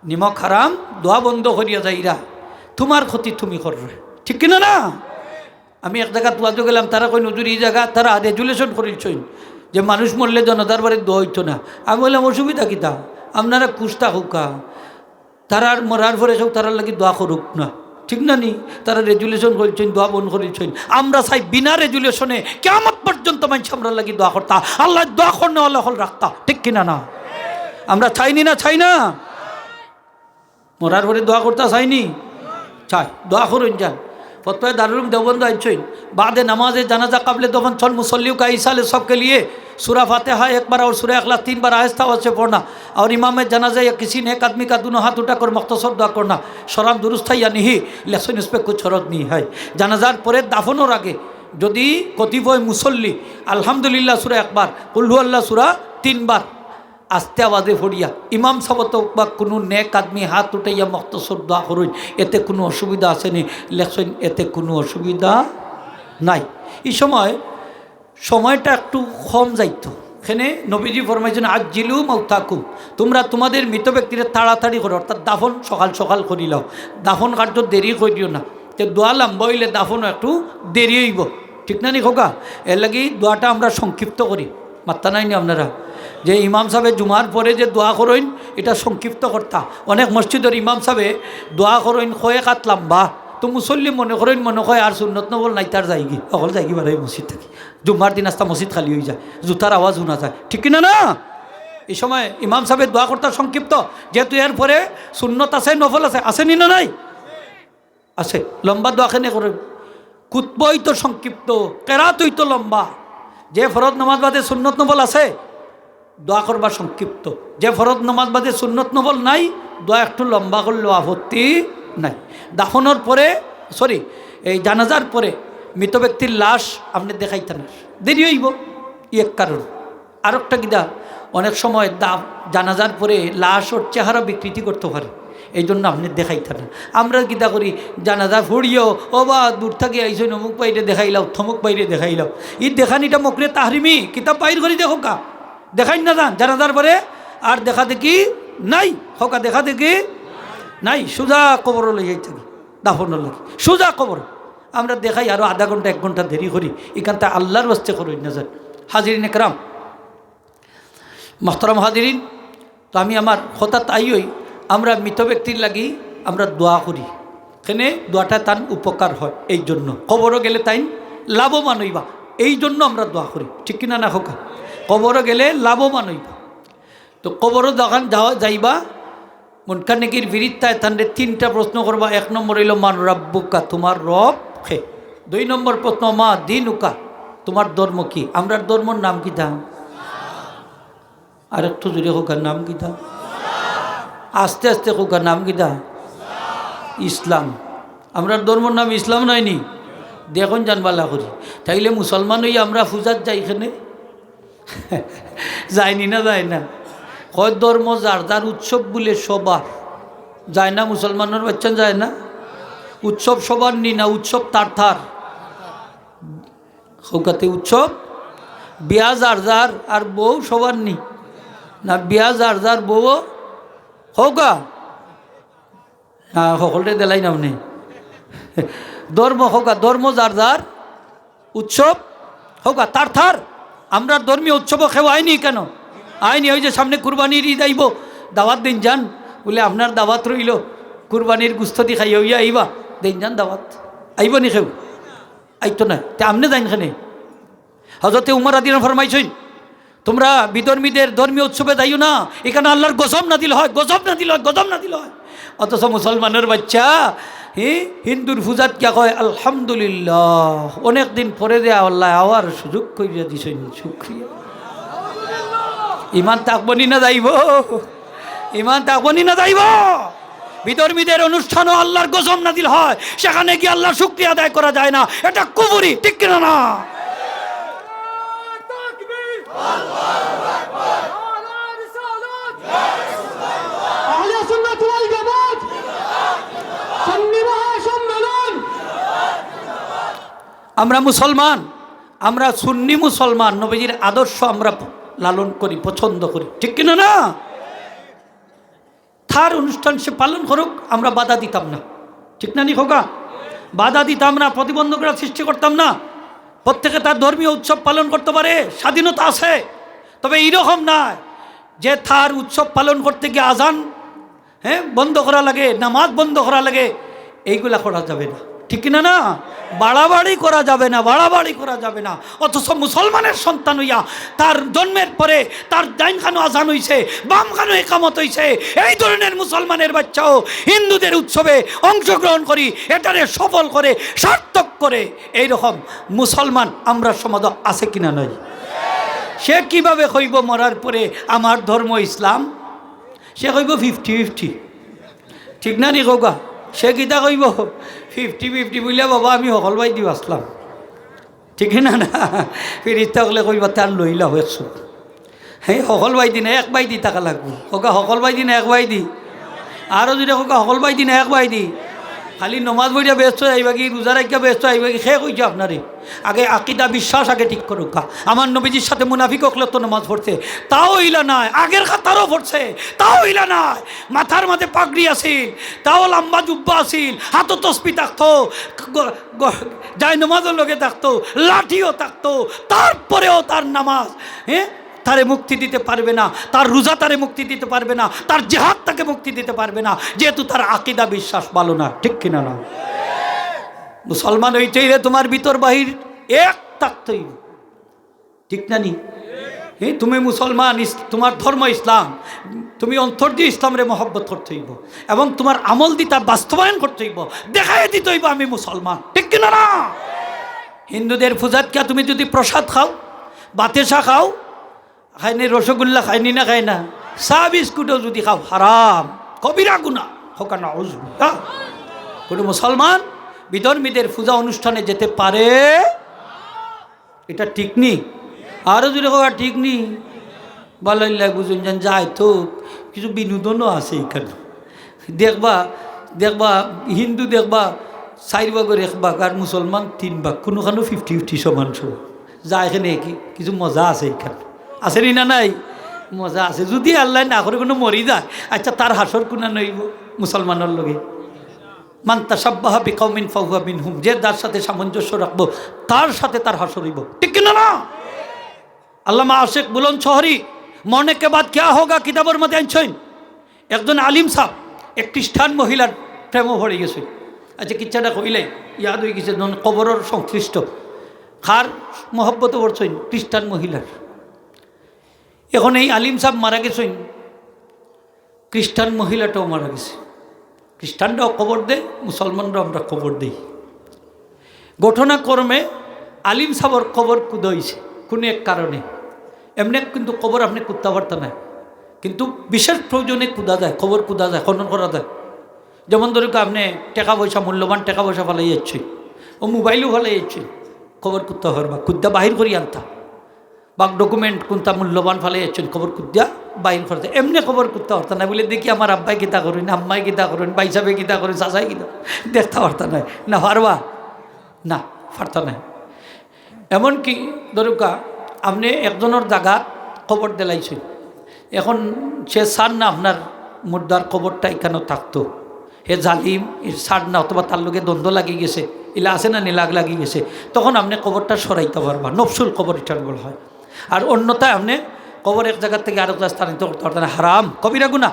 নিমক হারাম, দোয়া বন্ধ করিয়া যাইরা, তুমার ক্ষতি তুমি কররে, ঠিক কিনা না? আমি এক জাগাত ওয়াজো গেলাম, তারা কইন, "হুজুর, ই জাগাত তারা resolution করিলছইন যে মানুষ মরলে জানাজার বারে দোয়া অইতো না।" আমি কইলাম, "অসুবিধা কিতা? আপনারা খুশ থাকউক্কা, তারার মরার পরে কেউ তারার লাগি দোয়া করউক না, ঠিক না নি? তারা resolution করিলছইন, দোয়া বন্ধ করিলছইন। আমরা চাই বিনা resolution-এ কিয়ামত পর্যন্ত মানষে আমরার লাগি দোয়া করতা, আল্লায় দোয়া করনেওয়ালা অকল রাখতা, ঠিক কিনা না?" আমরা চাইনি না, চাই না? মরার পরে দোয়া করতা চাইনি? চাই। দোয়া করইন যান। ফতোয়ায়ে দারুল উলুম দেওবন্দ আনছইন, "বাদে নামাজে জানাজা কাবলে দফন চল মুসল্লিও কা ইসালে সব কে লিয়ে সুরা ফাতিহা একবার আর সুরা ইখলাস তিনবার আহেস্তা আওয়াজ সে পড়না, আর ইমামে জানাজা ইয়া কিসি নেক আদমি কা দুনো হাত উঠাকর মখতসর দোয়া করনা, সরাম দুরুস্ত হ্যায় ইয়া নিহি?" লেখছইন, "উস পে কুছ হরজ নেই হ্যায়।" জানাজার পরে দাফনর আগে যদি কতিপয় মুসল্লি আলহামদুলিল্লাহ সুরা একবার, কুল হু আল্লাহ সুরা তিনবার আস্তে আওয়াজে পড়িয়া ইমাম সাব অথবা কুনু নেক আদমি হাত উঠাইয়া মখতসর দোয়া করইন, এতে কুনু অসুবিধা আছে নি? লেখছইন, এতে কুনু অসুবিধা নাই। ই সময় সময়টা একটু কম যাইতো। এখানে নবীজি ফরমাইছইন, "আজ্জিলু মাউতাকুম", তুমরা তুমাদের মৃত ব্যক্তিরে তাড়াতাড়ি করো, অর্থাৎ দাফন সকাল সকাল করিলাও, দাফন কার্য দেরি করিও না। তে দোয়া লম্বা অইলে দাফনও একটু দেরি অইবো, ঠিক না নি কউক্কা? এর লাগি দোয়াটা আমরা সংক্ষিপ্ত করি, মাত্তা নাই নি আপনারা? যে ইমাম সাবে জুমার পরে যে দোয়া করইন, ইটা সংক্ষিপ্ত করতা। অনেক মসজিদর ইমাম সাবে দোয়া করইন কয়েক আত লম্বা, তো মুসল্লি মনে করইন, মনে কয় আর সুন্নত নফল নাই, তার যাইগি, অকল যাইগি বারই মসজিদ থাকি। জুমার দিন আস্তা মসজিদ খালি অইযায়, জুতার আওয়াজ হুনা যায়, ঠিক কিনা না? ই সময় ইমাম সাবে দোয়া করতা সংক্ষিপ্ত, যেহেতু এর পরে সুন্নত আছে, নফল আছে, আছে নি না নাই? আছে। লম্বা দোয়া কেনে করইন? খুতবা অইতো সংক্ষিপ্ত, কেরাত অইতো লম্বা। যে ফরজ নামাজ বাদে সুন্নত নফল আছে, দোয়া করবা সংক্ষিপ্ত। যে ফরজ নামাজ বাদে সুন্নত নফল নাই, দোয়া একটু লম্বা করলেও আপত্তি নাই। দাফনর পরে, sorry, এই জানাজার পরে মৃত ব্যক্তির লাশ আপনে দেখাইতা না, দেরি অইবো, ই এক কারণ। আরোকটা কিতা, অনেক সময় দা-, জানাজার পরে লাশর চেহারা বিকৃতি করতো পারে, এই জন্য আপনে দেখাইতা না। আমরা কিতা করি, জানাজা পড়িয়াও, "ও বা, দূর থাকি আইছইন, অমুক ভাইরে দেখাইলাও, থমুক ভাইরে দেখাইলাও।" ই দেখানিটা মকরুহে তাহরিমি, কিতাব বাইর করি দেখউক্কা। দেখাইন না যান, জানাজার পরে আর দেখা দেখি নাই, কউক্কা দেখা দেখি নাই, সুজা কবরো লই যাইতা গি, দাফনর লাগি, সুজা কবর। আমরা দেখাই আরো আধা ঘন্টা, এক ঘন্টা দেরি করি, ইখানতা আল্লার ওয়াস্তে করইন না যান। হাজিরিন একরাম, মোহতারাম হাজিরিন, তো আমি আমার কথাত আইয়ার, আমরা মৃত ব্যক্তির লাগি আমরা দোয়া করি, কেনে দোয়াটা তান উপকার হয়, এই জন্য। কবরো গেলে তাইন লাভবান অইবা, এই জন্য আমরা দোয়া করি, ঠিক কিনা না কউক্কা? কবরো গেলে লাভবান অইবা। তো কবরো যখন যাওয়া, যাইবা, মুনকার নাকির ফিরিস্তায় তানরে তিনটা প্রশ্ন করবা। এক নম্বর অইলো, "মান রাব্বুকা?" তুমার রব কে? দুই নম্বর প্রশ্ন, "মা দীনুকা?" তুমার ধর্ম কি? আমরার ধর্মর নাম কিতা? আরেকটু জোরে কউক্কা, নাম কিতা? আস্তে আস্তে কউক্কা, নাম কিতা? ইসলাম। আমরার ধর্মর নাম ইসলাম নায় নি? দেখইন যান ভালা করি। তাইলে মুসলমান অইয়া আমরা পূজাত যাই কেনে? যাইনি না, যায় না? কয় ধর্ম যার যার, উৎসব বুলে সবার। যায় না, মুসলমানর বাইচ্চান যায় না? উৎসব সবার নি না, উৎসব তার তার। কউক্কা তে উৎসব, বিয়া যার যার আর বউ সবার নি? না, বিয়া যার যার বউ, কউক্কা? না, হকলরে দিলাই না আপনে। ধর্ম কউক্কা, ধর্ম যার যার, উৎসব কউক্কা তার তার। আমরার ধর্মীয় উৎসবো কেউ আয়নি কেনে? আয়নি। ওই যে সামনে কুরবানির ঈদ আইবো, দাওয়াত দিন যান, বলে, "আপনার দাওয়াত রইল, কুরবানির গুস্ত দি খাইয়া অইয়া আইবা।" দিন যান দাওয়াত। আইব নি কেউ? আইতো না। তে আপনে যাইন কেনে? হজরতে উমর রাদিয়াল্লাহু আনহু ফরমাইছইন, "তোমরা বিধর্মীদের ধর্মীয় উৎসবে যাইও না, এখানে আল্লাহর গজব নাজিল হয়, গজব নাজিল হয়, গজব নাজিল হয়।" অথচ মুসলমানের বাচ্চা, হি, হিন্দুর পূজাত গিয়া কয়, "আলহামদুলিল্লাহ, অনেক দিন পরে যে আল্লাহ আবার সুযোগ করিয়া দিছইন, শুকরিয়া।" ইমান থাকবো নি না যাইব? ইমান থাকবো নি না যাইব? বিধর্মীদের অনুষ্ঠানও আল্লাহর গজব নাজিল হয়, সেখানে গিয়ে আল্লাহর শুকরিয়া আদায় করা যায় না, এটা কুফরি, ঠিক কিনা না? আহলে সুন্নাত ওয়াল জামাত, সুন্নি মহাসম্মেলন। আমরা মুসলমান, আমরা সুন্নি মুসলমান, নবীজির আদর্শ আমরা লালন করি, পছন্দ করি, ঠিক কিনা না? তার অনুষ্ঠান সে পালন করুক, আমরা বাধা দিতাম না, ঠিক না নি খোকা? বাধা দিতাম না, প্রতিবন্ধকতা সৃষ্টি করতাম না। প্রত্যেকে তার ধর্মীয় উৎসব পালন করতে পারে, স্বাধীনতা আছে, তবে এইরকম না যে তার উৎসব পালন করতে গিয়ে আজান, হ্যাঁ, বন্ধ করা লাগে, নামাজ বন্ধ করা লাগে, এইগুলা করা যাবে না, ঠিক কিনা না? বাড়াবাড়ি করা যাবে না, বাড়াবাড়ি করা যাবে না। অথচ মুসলমানের সন্তান হইয়া তার জন্মের পরে তার ডাইন কানো আজান হইছে, বাম কানো একামত হইছে, এই ধরনের মুসলমানের বাচ্চাও হিন্দুদের উৎসবে অংশগ্রহণ করি, এটারে সফল করে, সার্থক করে। এইরকম মুসলমান আমরা সমাজে আছে কিনা নাই? সে কিভাবে কইব মরার পরে আমার ধর্ম ইসলাম? সে কইব ফিফটি ফিফটি, ঠিক না নি কউকা? সে কিতা কইব? ফিফটি ফিফটি বুলিয়া বাবা আমি হকল বায়দি বাঁচলাম, ঠিক না না? ফিরিস্তা অকলে কইবা তার লইলা হয়েছ। হ্যাঁ, হকল বায়দি না, এক বায়দি থাকা লাগবো। কউকা হকল বায়দি না এক বায়দি? আরো জোরে কউকা হকল বায়দি না এক বায়দি? খালি নমাজ পড়িয়া বেহেস্তো যাইবাগি, রোজা রাখিয়া বেহেস্তো যাইবাগি, কে কইছে আপনারে? আগে আকিদা বিশ্বাস আগে ঠিক করউকা। আমার নবীজির সাথে মুনাফিক অকলে তো নমাজ পড়ছে, তাও ইলা নায়। আগের কাতারও পড়ছে, তাও ইলা নায়। মাথার মাঝে পাগড়ি আছিল, তাও লম্বা জুব্বা আছিল, হাতো তসবি থাকতো, গ-, গ-, জায়নামাজও লগে থাকতো, লাঠিও থাকতো, তারপরেও তার নামাজ, হ্যাঁ, তারে মুক্তি দিতে পারবে না, তার রোজা তারে মুক্তি দিতে পারবে না, তার জিহাদ তাকে মুক্তি দিতে পারবে না, যেহেতু তার আকিদা বিশ্বাস ভালো না, ঠিক কিনা না? মুসলমান হইতে হইলে তোমার ভিতর বাহির এক থাকতে হইব, ঠিক না নি? হ্যাঁ, তুমি মুসলমান, ইস-, তোমার ধর্ম ইসলাম, তুমি অন্তর দিয়া ইসলামরে মহব্বত করতে হইব এবং তোমার আমল দি তা বাস্তবায়ন করতে হইব, দেখাই দিতে হইব আমি মুসলমান, ঠিক কিনা না? হিন্দুদের পূজাত কিয়া তুমি যদি প্রসাদ খাও, বাতেশা খাও, খায়নি রসগোল্লা, খায়নি না খায় না? চা বিস্কুটও যদি খাও, হারাম, কবিরা গুনাহ, কউকা নাউজুবিল্লাহ। কোনো মুসলমান বিধর্মীদের পূজা অনুষ্ঠানে যেতে পারে? এটা ঠিক নি? আরো জোরে কউকা ঠিক নি? ভালাই লাগে বুঝুন যান, যায় তো কিছু বিনোদনও আছে এখানে। দেখবা, দেখবা, হিন্দু দেখবা, চাইর ভাগর এক ভাগ, আর মুসলমান তিন ভাগ, কোনোখানো ফিফটি ফিফটি সমান সমান। যায় এখানে কি কিছু মজা আছে এখানে? আছে নি না নাই? মজা আছে। যদি আল্লায় না করে কোনো মরি যায়, আচ্ছা, তার হাশর কুনানো অইব মুসলমানর লগে? মান তাশাব্বাহা বিকাউমিন ফাহুয়া মিনহুম, যে যার সাথে সামঞ্জস্য রাখবো, তার সাথে তার হাশর অইব, ঠিক কিনা না? আল্লামা আশিক বুলন্দ শহরি মরনে কে বাদ কিয়া হোগা কিতাবর মধ্যে আনছইন, একজন আলিম সাহেব এক খ্রিস্টান মহিলার প্রেমে পড়ি গেছইন। আচ্ছা, কিচ্ছাটা কইলাই, ইয়াদ অই গেছে, যখন কবরর সংশ্লিষ্ট, কার মহব্বতে পড়ছইন? খ্রিস্টান মহিলার। এখন এই আলিম সাহেব মারা গেছইন, খ্রিস্টান মহিলাটাও মারা গেছে। খ্রিস্টানরাও কবর দেয়, মুসলমানরাও আমরা কবর দেই। ঘটনাক্রমে আলিম সাহেবর কবর কুদা অইছে কোনো এক কারণে। এমনে কিন্তু কবর আপনে কুদতা পারতা নায়, কিন্তু বিশেষ প্রয়োজনে কুদা যায়, কবর কুদা যায়, খনন করা যায়। যেমন ধরুক, আপনে টেকা পয়সা, মূল্যবান টেকা পয়সা ফালাই যাচ্ছে, ও মোবাইলও ফালাই যাচ্ছে, কবর কুদতা পারবা, কুদ্দা বাহির করি আনতা। বা ডকুমেন্ট কুনটা মূল্যবান ফালাই যাচ্ছেন, কবর কুদ্দা বাইর করতে, এমনে কবর কুদতা পারতা না। বলে, "দেখি আমার আব্বায় কিতা করইন, আম্মায় কিতা করইন, ভাইসাবে কিতা করইন, চাচায় কিতা করইন।" দেখতা পারতা নায়। না পারবা? না, পারতা নায়। এমনকি ধরুকা, আপনে একজনর জাগাত কবর দিলাইছইন, এখন সে চার না আপনার মুর্দার কবরটা ইখানো থাকতো, হে জালিম, এর ছাড় না, অথবা তার লগে দ্বন্দ্ব লাগি গেছে, ইলা আছে না নি, লাগ লাগি গেছে, তখন আপনে কবরটা সরাইতা পারবা, নফসুল কবর ইটার বলা হয়। আর অন্যথায় আপনে কবর এক জাগার থাকি আরক জাগাত স্থানান্তর করতে পারতা না, হারাম, কবিরা গুনা।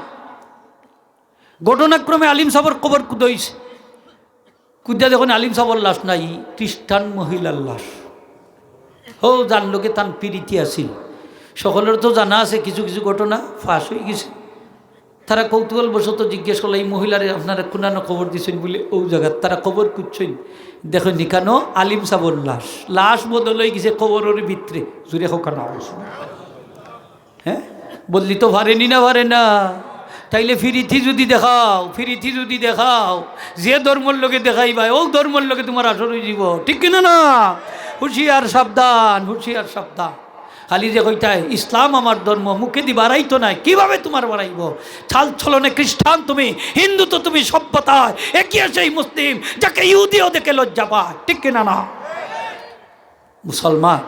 ঘটনাক্রমে আলিম সাবর কবর কুদইছে, কুদিয়া দেখইন আলিম সাবর লাশ নাই, খ্রিস্টান মহিলার লাশ। হো, যান লগে তান পিরিতি আছিল। সকলর তো জানা আছে কিছু কিছু ঘটনা ফাঁস অইগেছে। তারা কৌতূহলবশত জিজ্ঞেস করলা, "এই মহিলারে আপনারা কুনানো কবর দিছইন?" বুলে, "অউ জাগাত।" তারা কবর খুঁজছইন, দেখইন নিকানো আলিম সাবর লাশ। লাশ বদল অইগেছে কবরর ভিতরে। জুরে কউক্কা না। হ্যাঁ, বদলি তো পারেনি না, পারে না। তাইলে পিরিতি যুদি দেখাও, পিরিতি যুদি দেখাও, যে ধর্মর লগে দেখাইবায়, অউ ধর্মর লগে তুমার আসর অইযিবো, ঠিক কিনা না? হুঁশিয়ার সাবধান, হুঁশিয়ার সাবধান। খালি যে কইতায়, "ইসলাম আমার ধর্ম", মুখেদি বাড়াইতো নায়, কিভাবে তুমার বাড়াইবো? চাল চলনে খ্রিস্টান তুমি, হিন্দু তো তুমি সভ্যতায়, এগিয়ে সেই মুসলিম, যাকে ইহুদিও দেখে লজ্জা পায়, ঠিক কিনা না? মুসলমান,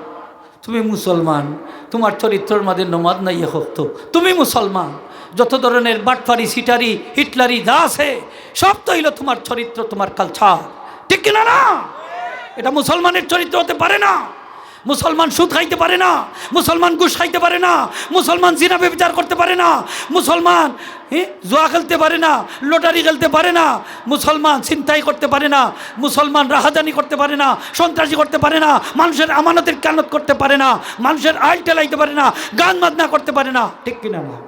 তুমি মুসলমান, তুমার চরিত্রর মাঝে নমাজ নাই এক ওয়াক্ত, তুমি মুসলমান। যত ধরনের বাটপারি, সিটারি, হিটলারি যা আছে, সব তো অইলো তুমার চরিত্র, তুমার culture, ঠিক কিনা না? এটা মুসলমানের চরিত্র হতে পারে না। মুসলমান সুদ খাইতে পারে না, মুসলমান ঘুষ খাইতে পারে না, মুসলমান জিনা ব্যভিচার করতে পারে না, মুসলমান, হ্যাঁ, জুয়া খেলতে পারে না, লটারি খেলতে পারে না, মুসলমান ছিনতাই করতে পারে না, মুসলমান রাহাজানি করতে পারে না, সন্ত্রাসী করতে পারে না, মানুষের আমানতের খেয়ানত করতে পারে না, মানুষের আইল ঠেলাইতে পারে না, গান বাজনা করতে পারে না, ঠিক কিনা না?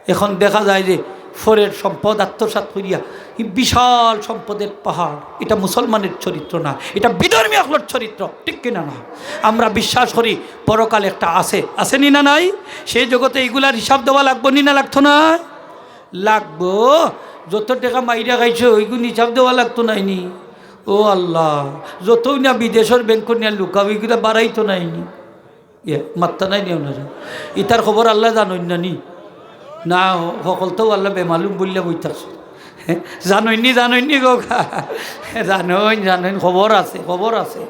এখন দেখা যায় যে পরের সম্পদ আত্মসাৎ করিয়া এই বিশাল সম্পদের পাহাড়, এটা মুসলমানের চরিত্র না, এটা বিধর্মী অকলর চরিত্র, ঠিক কিনা না? আমরা বিশ্বাস করি পরকাল একটা আছে, আছে নি না নাই? সেই জগতে এগুলার হিসাব দেওয়া লাগবো নি না লাগতো না? লাগবো। যত টেকা মাইরা খাইছো, ওইগুন হিসাব দেওয়া লাগতো নাইনি? ও আল্লাহ, যতউ না বিদেশর ব্যাংকো নিয়া লুকাও, ওইগুলা বাড়াইতো নাইনি? ইয়ে, মাত্তা নাই নি আপনারা? ইতার খবর আল্লায় জানইন না নি? না, হকলতাউ আল্লায় বেমালুম বুলিয়া বই থাকছে। জানইন নি, জানইন নি গো? জানইন, জানইন, খবর আছে, খবর আছে।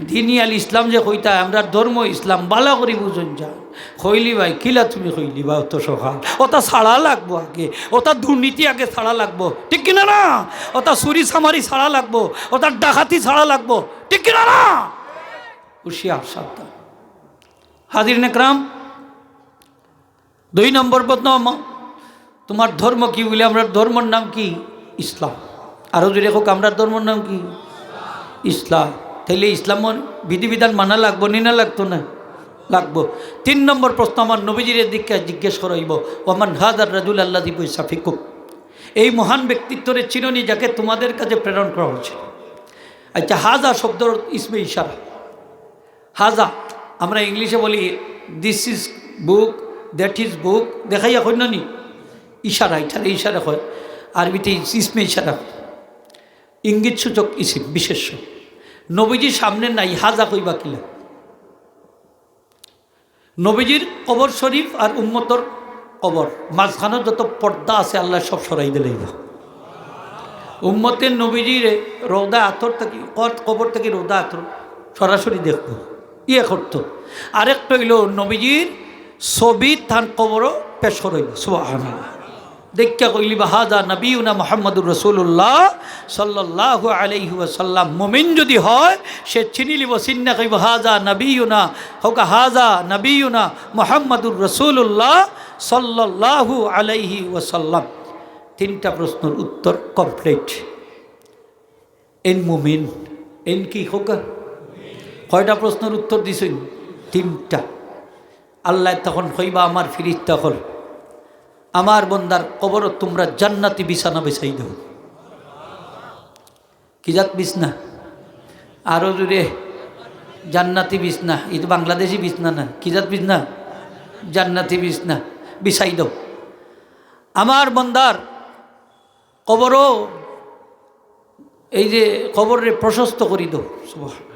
দিন আল ইসলাম যে কইতা, আমরার ধর্ম ইসলাম, বালা করি বুঝইন যান। কইলিবায়, কিলা তুমি কইলিবায় অত সকাল? ওটা ছাড়া লাগবো আগে, ওটা দুর্নীতি আগে ছাড়া লাগবো, ঠিক কিনা না? ওটা চুরি চামারি ছাড়া লাগবো, ওটা ডাকাতি ছাড়া লাগবো, ঠিক কিনা না? হুঁশিয়ার সাবধান। হাজিরিন একরাম, দুই নম্বর প্রশ্ন, ম-, তুমার ধর্ম কি? বুলে, "আমরার ধর্মর নাম কি? ইসলাম।" আরো জুরে কউক্কা, "আমরার ধর্মর নাম কি? ইসলাম।" তাইলে ইসলামর বিধিবিধান মানা লাগবো নি না লাগতো না? লাগবো। তিন নম্বর প্রশ্ন, আমার নবীজিরে দেখিয়া জিজ্ঞেস করা অইবো, "ওমান হাযার রাজুল আল্লাযী বুইসা ফিকুম?" এই মহান ব্যক্তিত্বরে চিনো নি, যাকে তোমাদের কাছে প্রেরণ করা হয়েছিল? আচ্ছা, হাজা শব্দর ইসমে ইশারা। হাজা, আমরা ইংলিশে বলি, "This is book, that is book", দেখাইয়া কইন না নি? ইশারা, ইটারে ইশারা কয়। আরবিতে ইস-, ইসমে ইশারা কয়। ইঙ্গিত সূচক ইসিম, বিশেষ্য। নবীজি সামনে নাই, হাজা কইবা কিলা? নবীজির কবর শরীফ আর উম্মতর কবর, মাঝখানো যত পর্দা আছে, আল্লায় সব সরাই দিলাইবা। উম্মতে নবীজির রওজা আতর থাকি, কত-, কবর থাকি রওজা আতর সরাসরি দেখবো, ইয়ে করতো। আরেকটা অইলো নবীজির ছবি তান কবরো পেশ করা অইলো। সুবহানাল্লাহ। দেখিয়া কইলিবা, "হাজা নবিয়ুনা মুহাম্মাদুর রাসূলুল্লাহ সাল্লাল্লাহু আলাইহি ওয়াসাল্লাম।" মুমিন যদি হয়, সে চিনিলিবো, চিন্না কইবো, "হাজা নবিয়ুনা", কউক্কা, "হাজা নবিয়ুনা মুহাম্মাদুর রাসূলুল্লাহ সাল্লাল্লাহু আলাইহি ওয়াসাল্লাম।" তিনটা প্রশ্নর উত্তর complete। এইন মুমিন, এইন কি কউক্কা? কয়টা প্রশ্নর উত্তর দিছইন? তিনটা। আল্লায় তখন কইবা, "আমার ফিরিস্তা অকল, আমার বন্দার কবরো তুমরা জান্নাতি বিছানা বিছাই দেও।" কি জাত বিছনা? আরো জুরে, জান্নাতি বিছনা। ই তো বাংলাদেশি বিছনা না। কি জাত বিছনা? জান্নাতি বিছনা বিছাই দেও। আমার বন্দার কবরো, এই যে কবররে প্রশস্ত করি দেও, সুবহানাল্লাহ।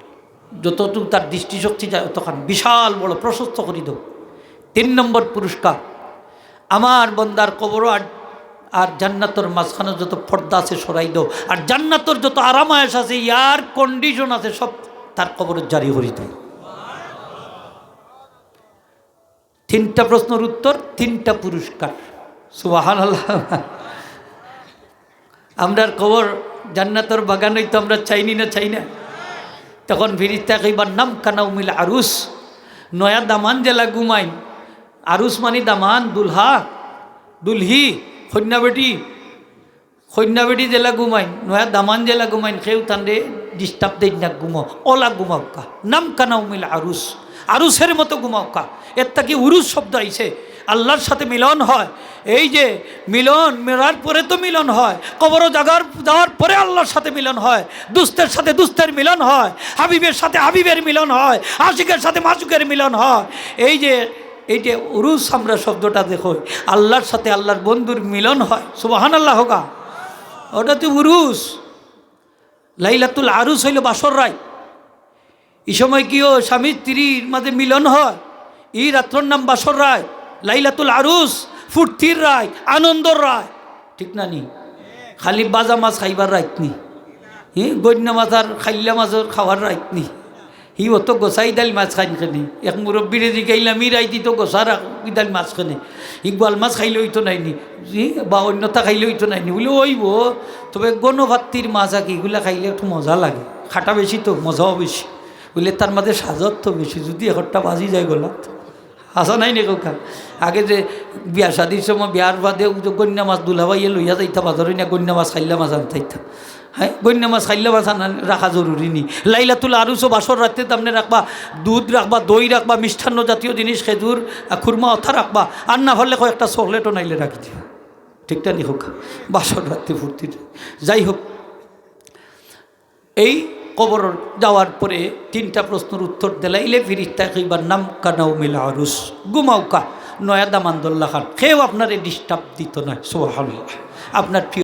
যতটুকু তার দৃষ্টিশক্তি যায়, অতখান বিশাল বড় প্রশস্ত করি দেও। তিন নম্বর পুরস্কার, আমার বন্দার কবরো আর, আর জান্নাতর মাঝখানো যত পর্দা আছে, সরাই দেও। আর জান্নাতর যত আরাম আয়েশ আছে, air condition আছে, সব তার কবরো জারি করি দেও। তিনটা প্রশ্নর উত্তর, তিনটা পুরস্কার। সুবহানাল্লাহ। আমরার কবর জান্নাতর বাগান অইতো, আমরা চাইনি না, চাই না? তখন ফিরিস্তা কইবা, "নাম কানাউমিল আরুস", নয়া দামান যেলা ঘুমাইন, আরুস মানি দামান, দুলহা, দুলহি, কইন্যা বেটি। কইন্যা বেটি যেলা ঘুমাইন, নয়া দামান যেলা ঘুমাইন, কেউ তানরে disturb দেইন না, ঘুমাও, অলা ঘুমাউক্কা। নাম কানাউমিল আরুস, আরুসের মতো ঘুমাউক্কা। এর থাকি উরুস শব্দ আইছে, আল্লাহর সাথে মিলন হয়। এই যে মিলন, মরার পরে তো মিলন হয়, কবরো জাগার, যাওয়ার পরে আল্লাহর সাথে মিলন হয়, দুস্তের সাথে দুস্তের মিলন হয়, হাবিবের সাথে হাবিবের মিলন হয়, আশিকের সাথে মাশুকের মিলন হয়। এই যে, এই যে উরুস আমরা শব্দটা দেখো, আল্লাহর সাথে আল্লাহর বন্ধুর মিলন হয়। সুবহানাল্লাহ হোকা, ওটা তো উরুস। লাইলাতুল আরুস হইল বাসর রাইত। এই সময় কিও স্বামী স্ত্রীর মাঝে মিলন হয়, এই রাত্রর নাম বাসর রাইত। লাইলাতুল আরুস ফুর্তির রাইত, আনন্দর রাইত, ঠিক না নি? খালি বাজা মাছ খাইবার রাইত নি, হি গইন্যা মাছ আর খাইল্লা মাছর খাওয়ার রাইত নি। হি অত গোসাই দাইল মাছ খাইন কেনে? এক মুরব্বিরে জিগাইলাম, ই রাইত তো গোসা রাখ-, ই দাইল মাছ কেনে? হি গোয়াল মাছ খাইলে অইতো নায় নি? হি বা অন্যতা খাইলে অইতো নায় নি? বুলে, অইবো, তবে গণপাত্তির মাছ আর কি, ইগুলা খাইলে একটু মজা লাগে, খাটা বেশি তো, মজাও বেশি। বুলে, তার মাঝে সাজত তো বেশি, যদি একটা বাজি যায় গলাত। হাছা নায় নি কউক্কা? আগে যে বিয়া শাদির সময় বিয়ার বাদে ও যে গইন্যা মাছ দুলাভাইয়ে লইয়া যাইতা বাজারো, না গইন্যা মাছ খাইল্লা মাছ আনতাইতা। হ্যাঁ, গইন্যা মাছ খাইল্লা মাছ আনা রাখা জরুরি নি? লাইলাতুল আরুসও বাসর রাইতে তামনে রাখবা, দুধ রাখবা, দই রাখবা, মিষ্টান্ন জাতীয় জিনিস, খেজুর, আহ, খুরমা অতা রাখবা, আর না পারলে কয়েকটা চকলেটও নাইলে রাখি দিবা। ঠিক না নি কউক্কা? বাসর রাইতে ফুর্তির। যাই হোক, এই কবর যাওয়ার পরে তিনটা প্রশ্নর উত্তর দিলাইলে ফিরিস্তায় কইবা, নাম কানাউমিল আরুস, ঘুমাউক্কা নয়া দামান দুলহা লাখান, কেউ আপনারে disturb দিত নায়। সুবহানাল্লাহ। আপনার প্রিয়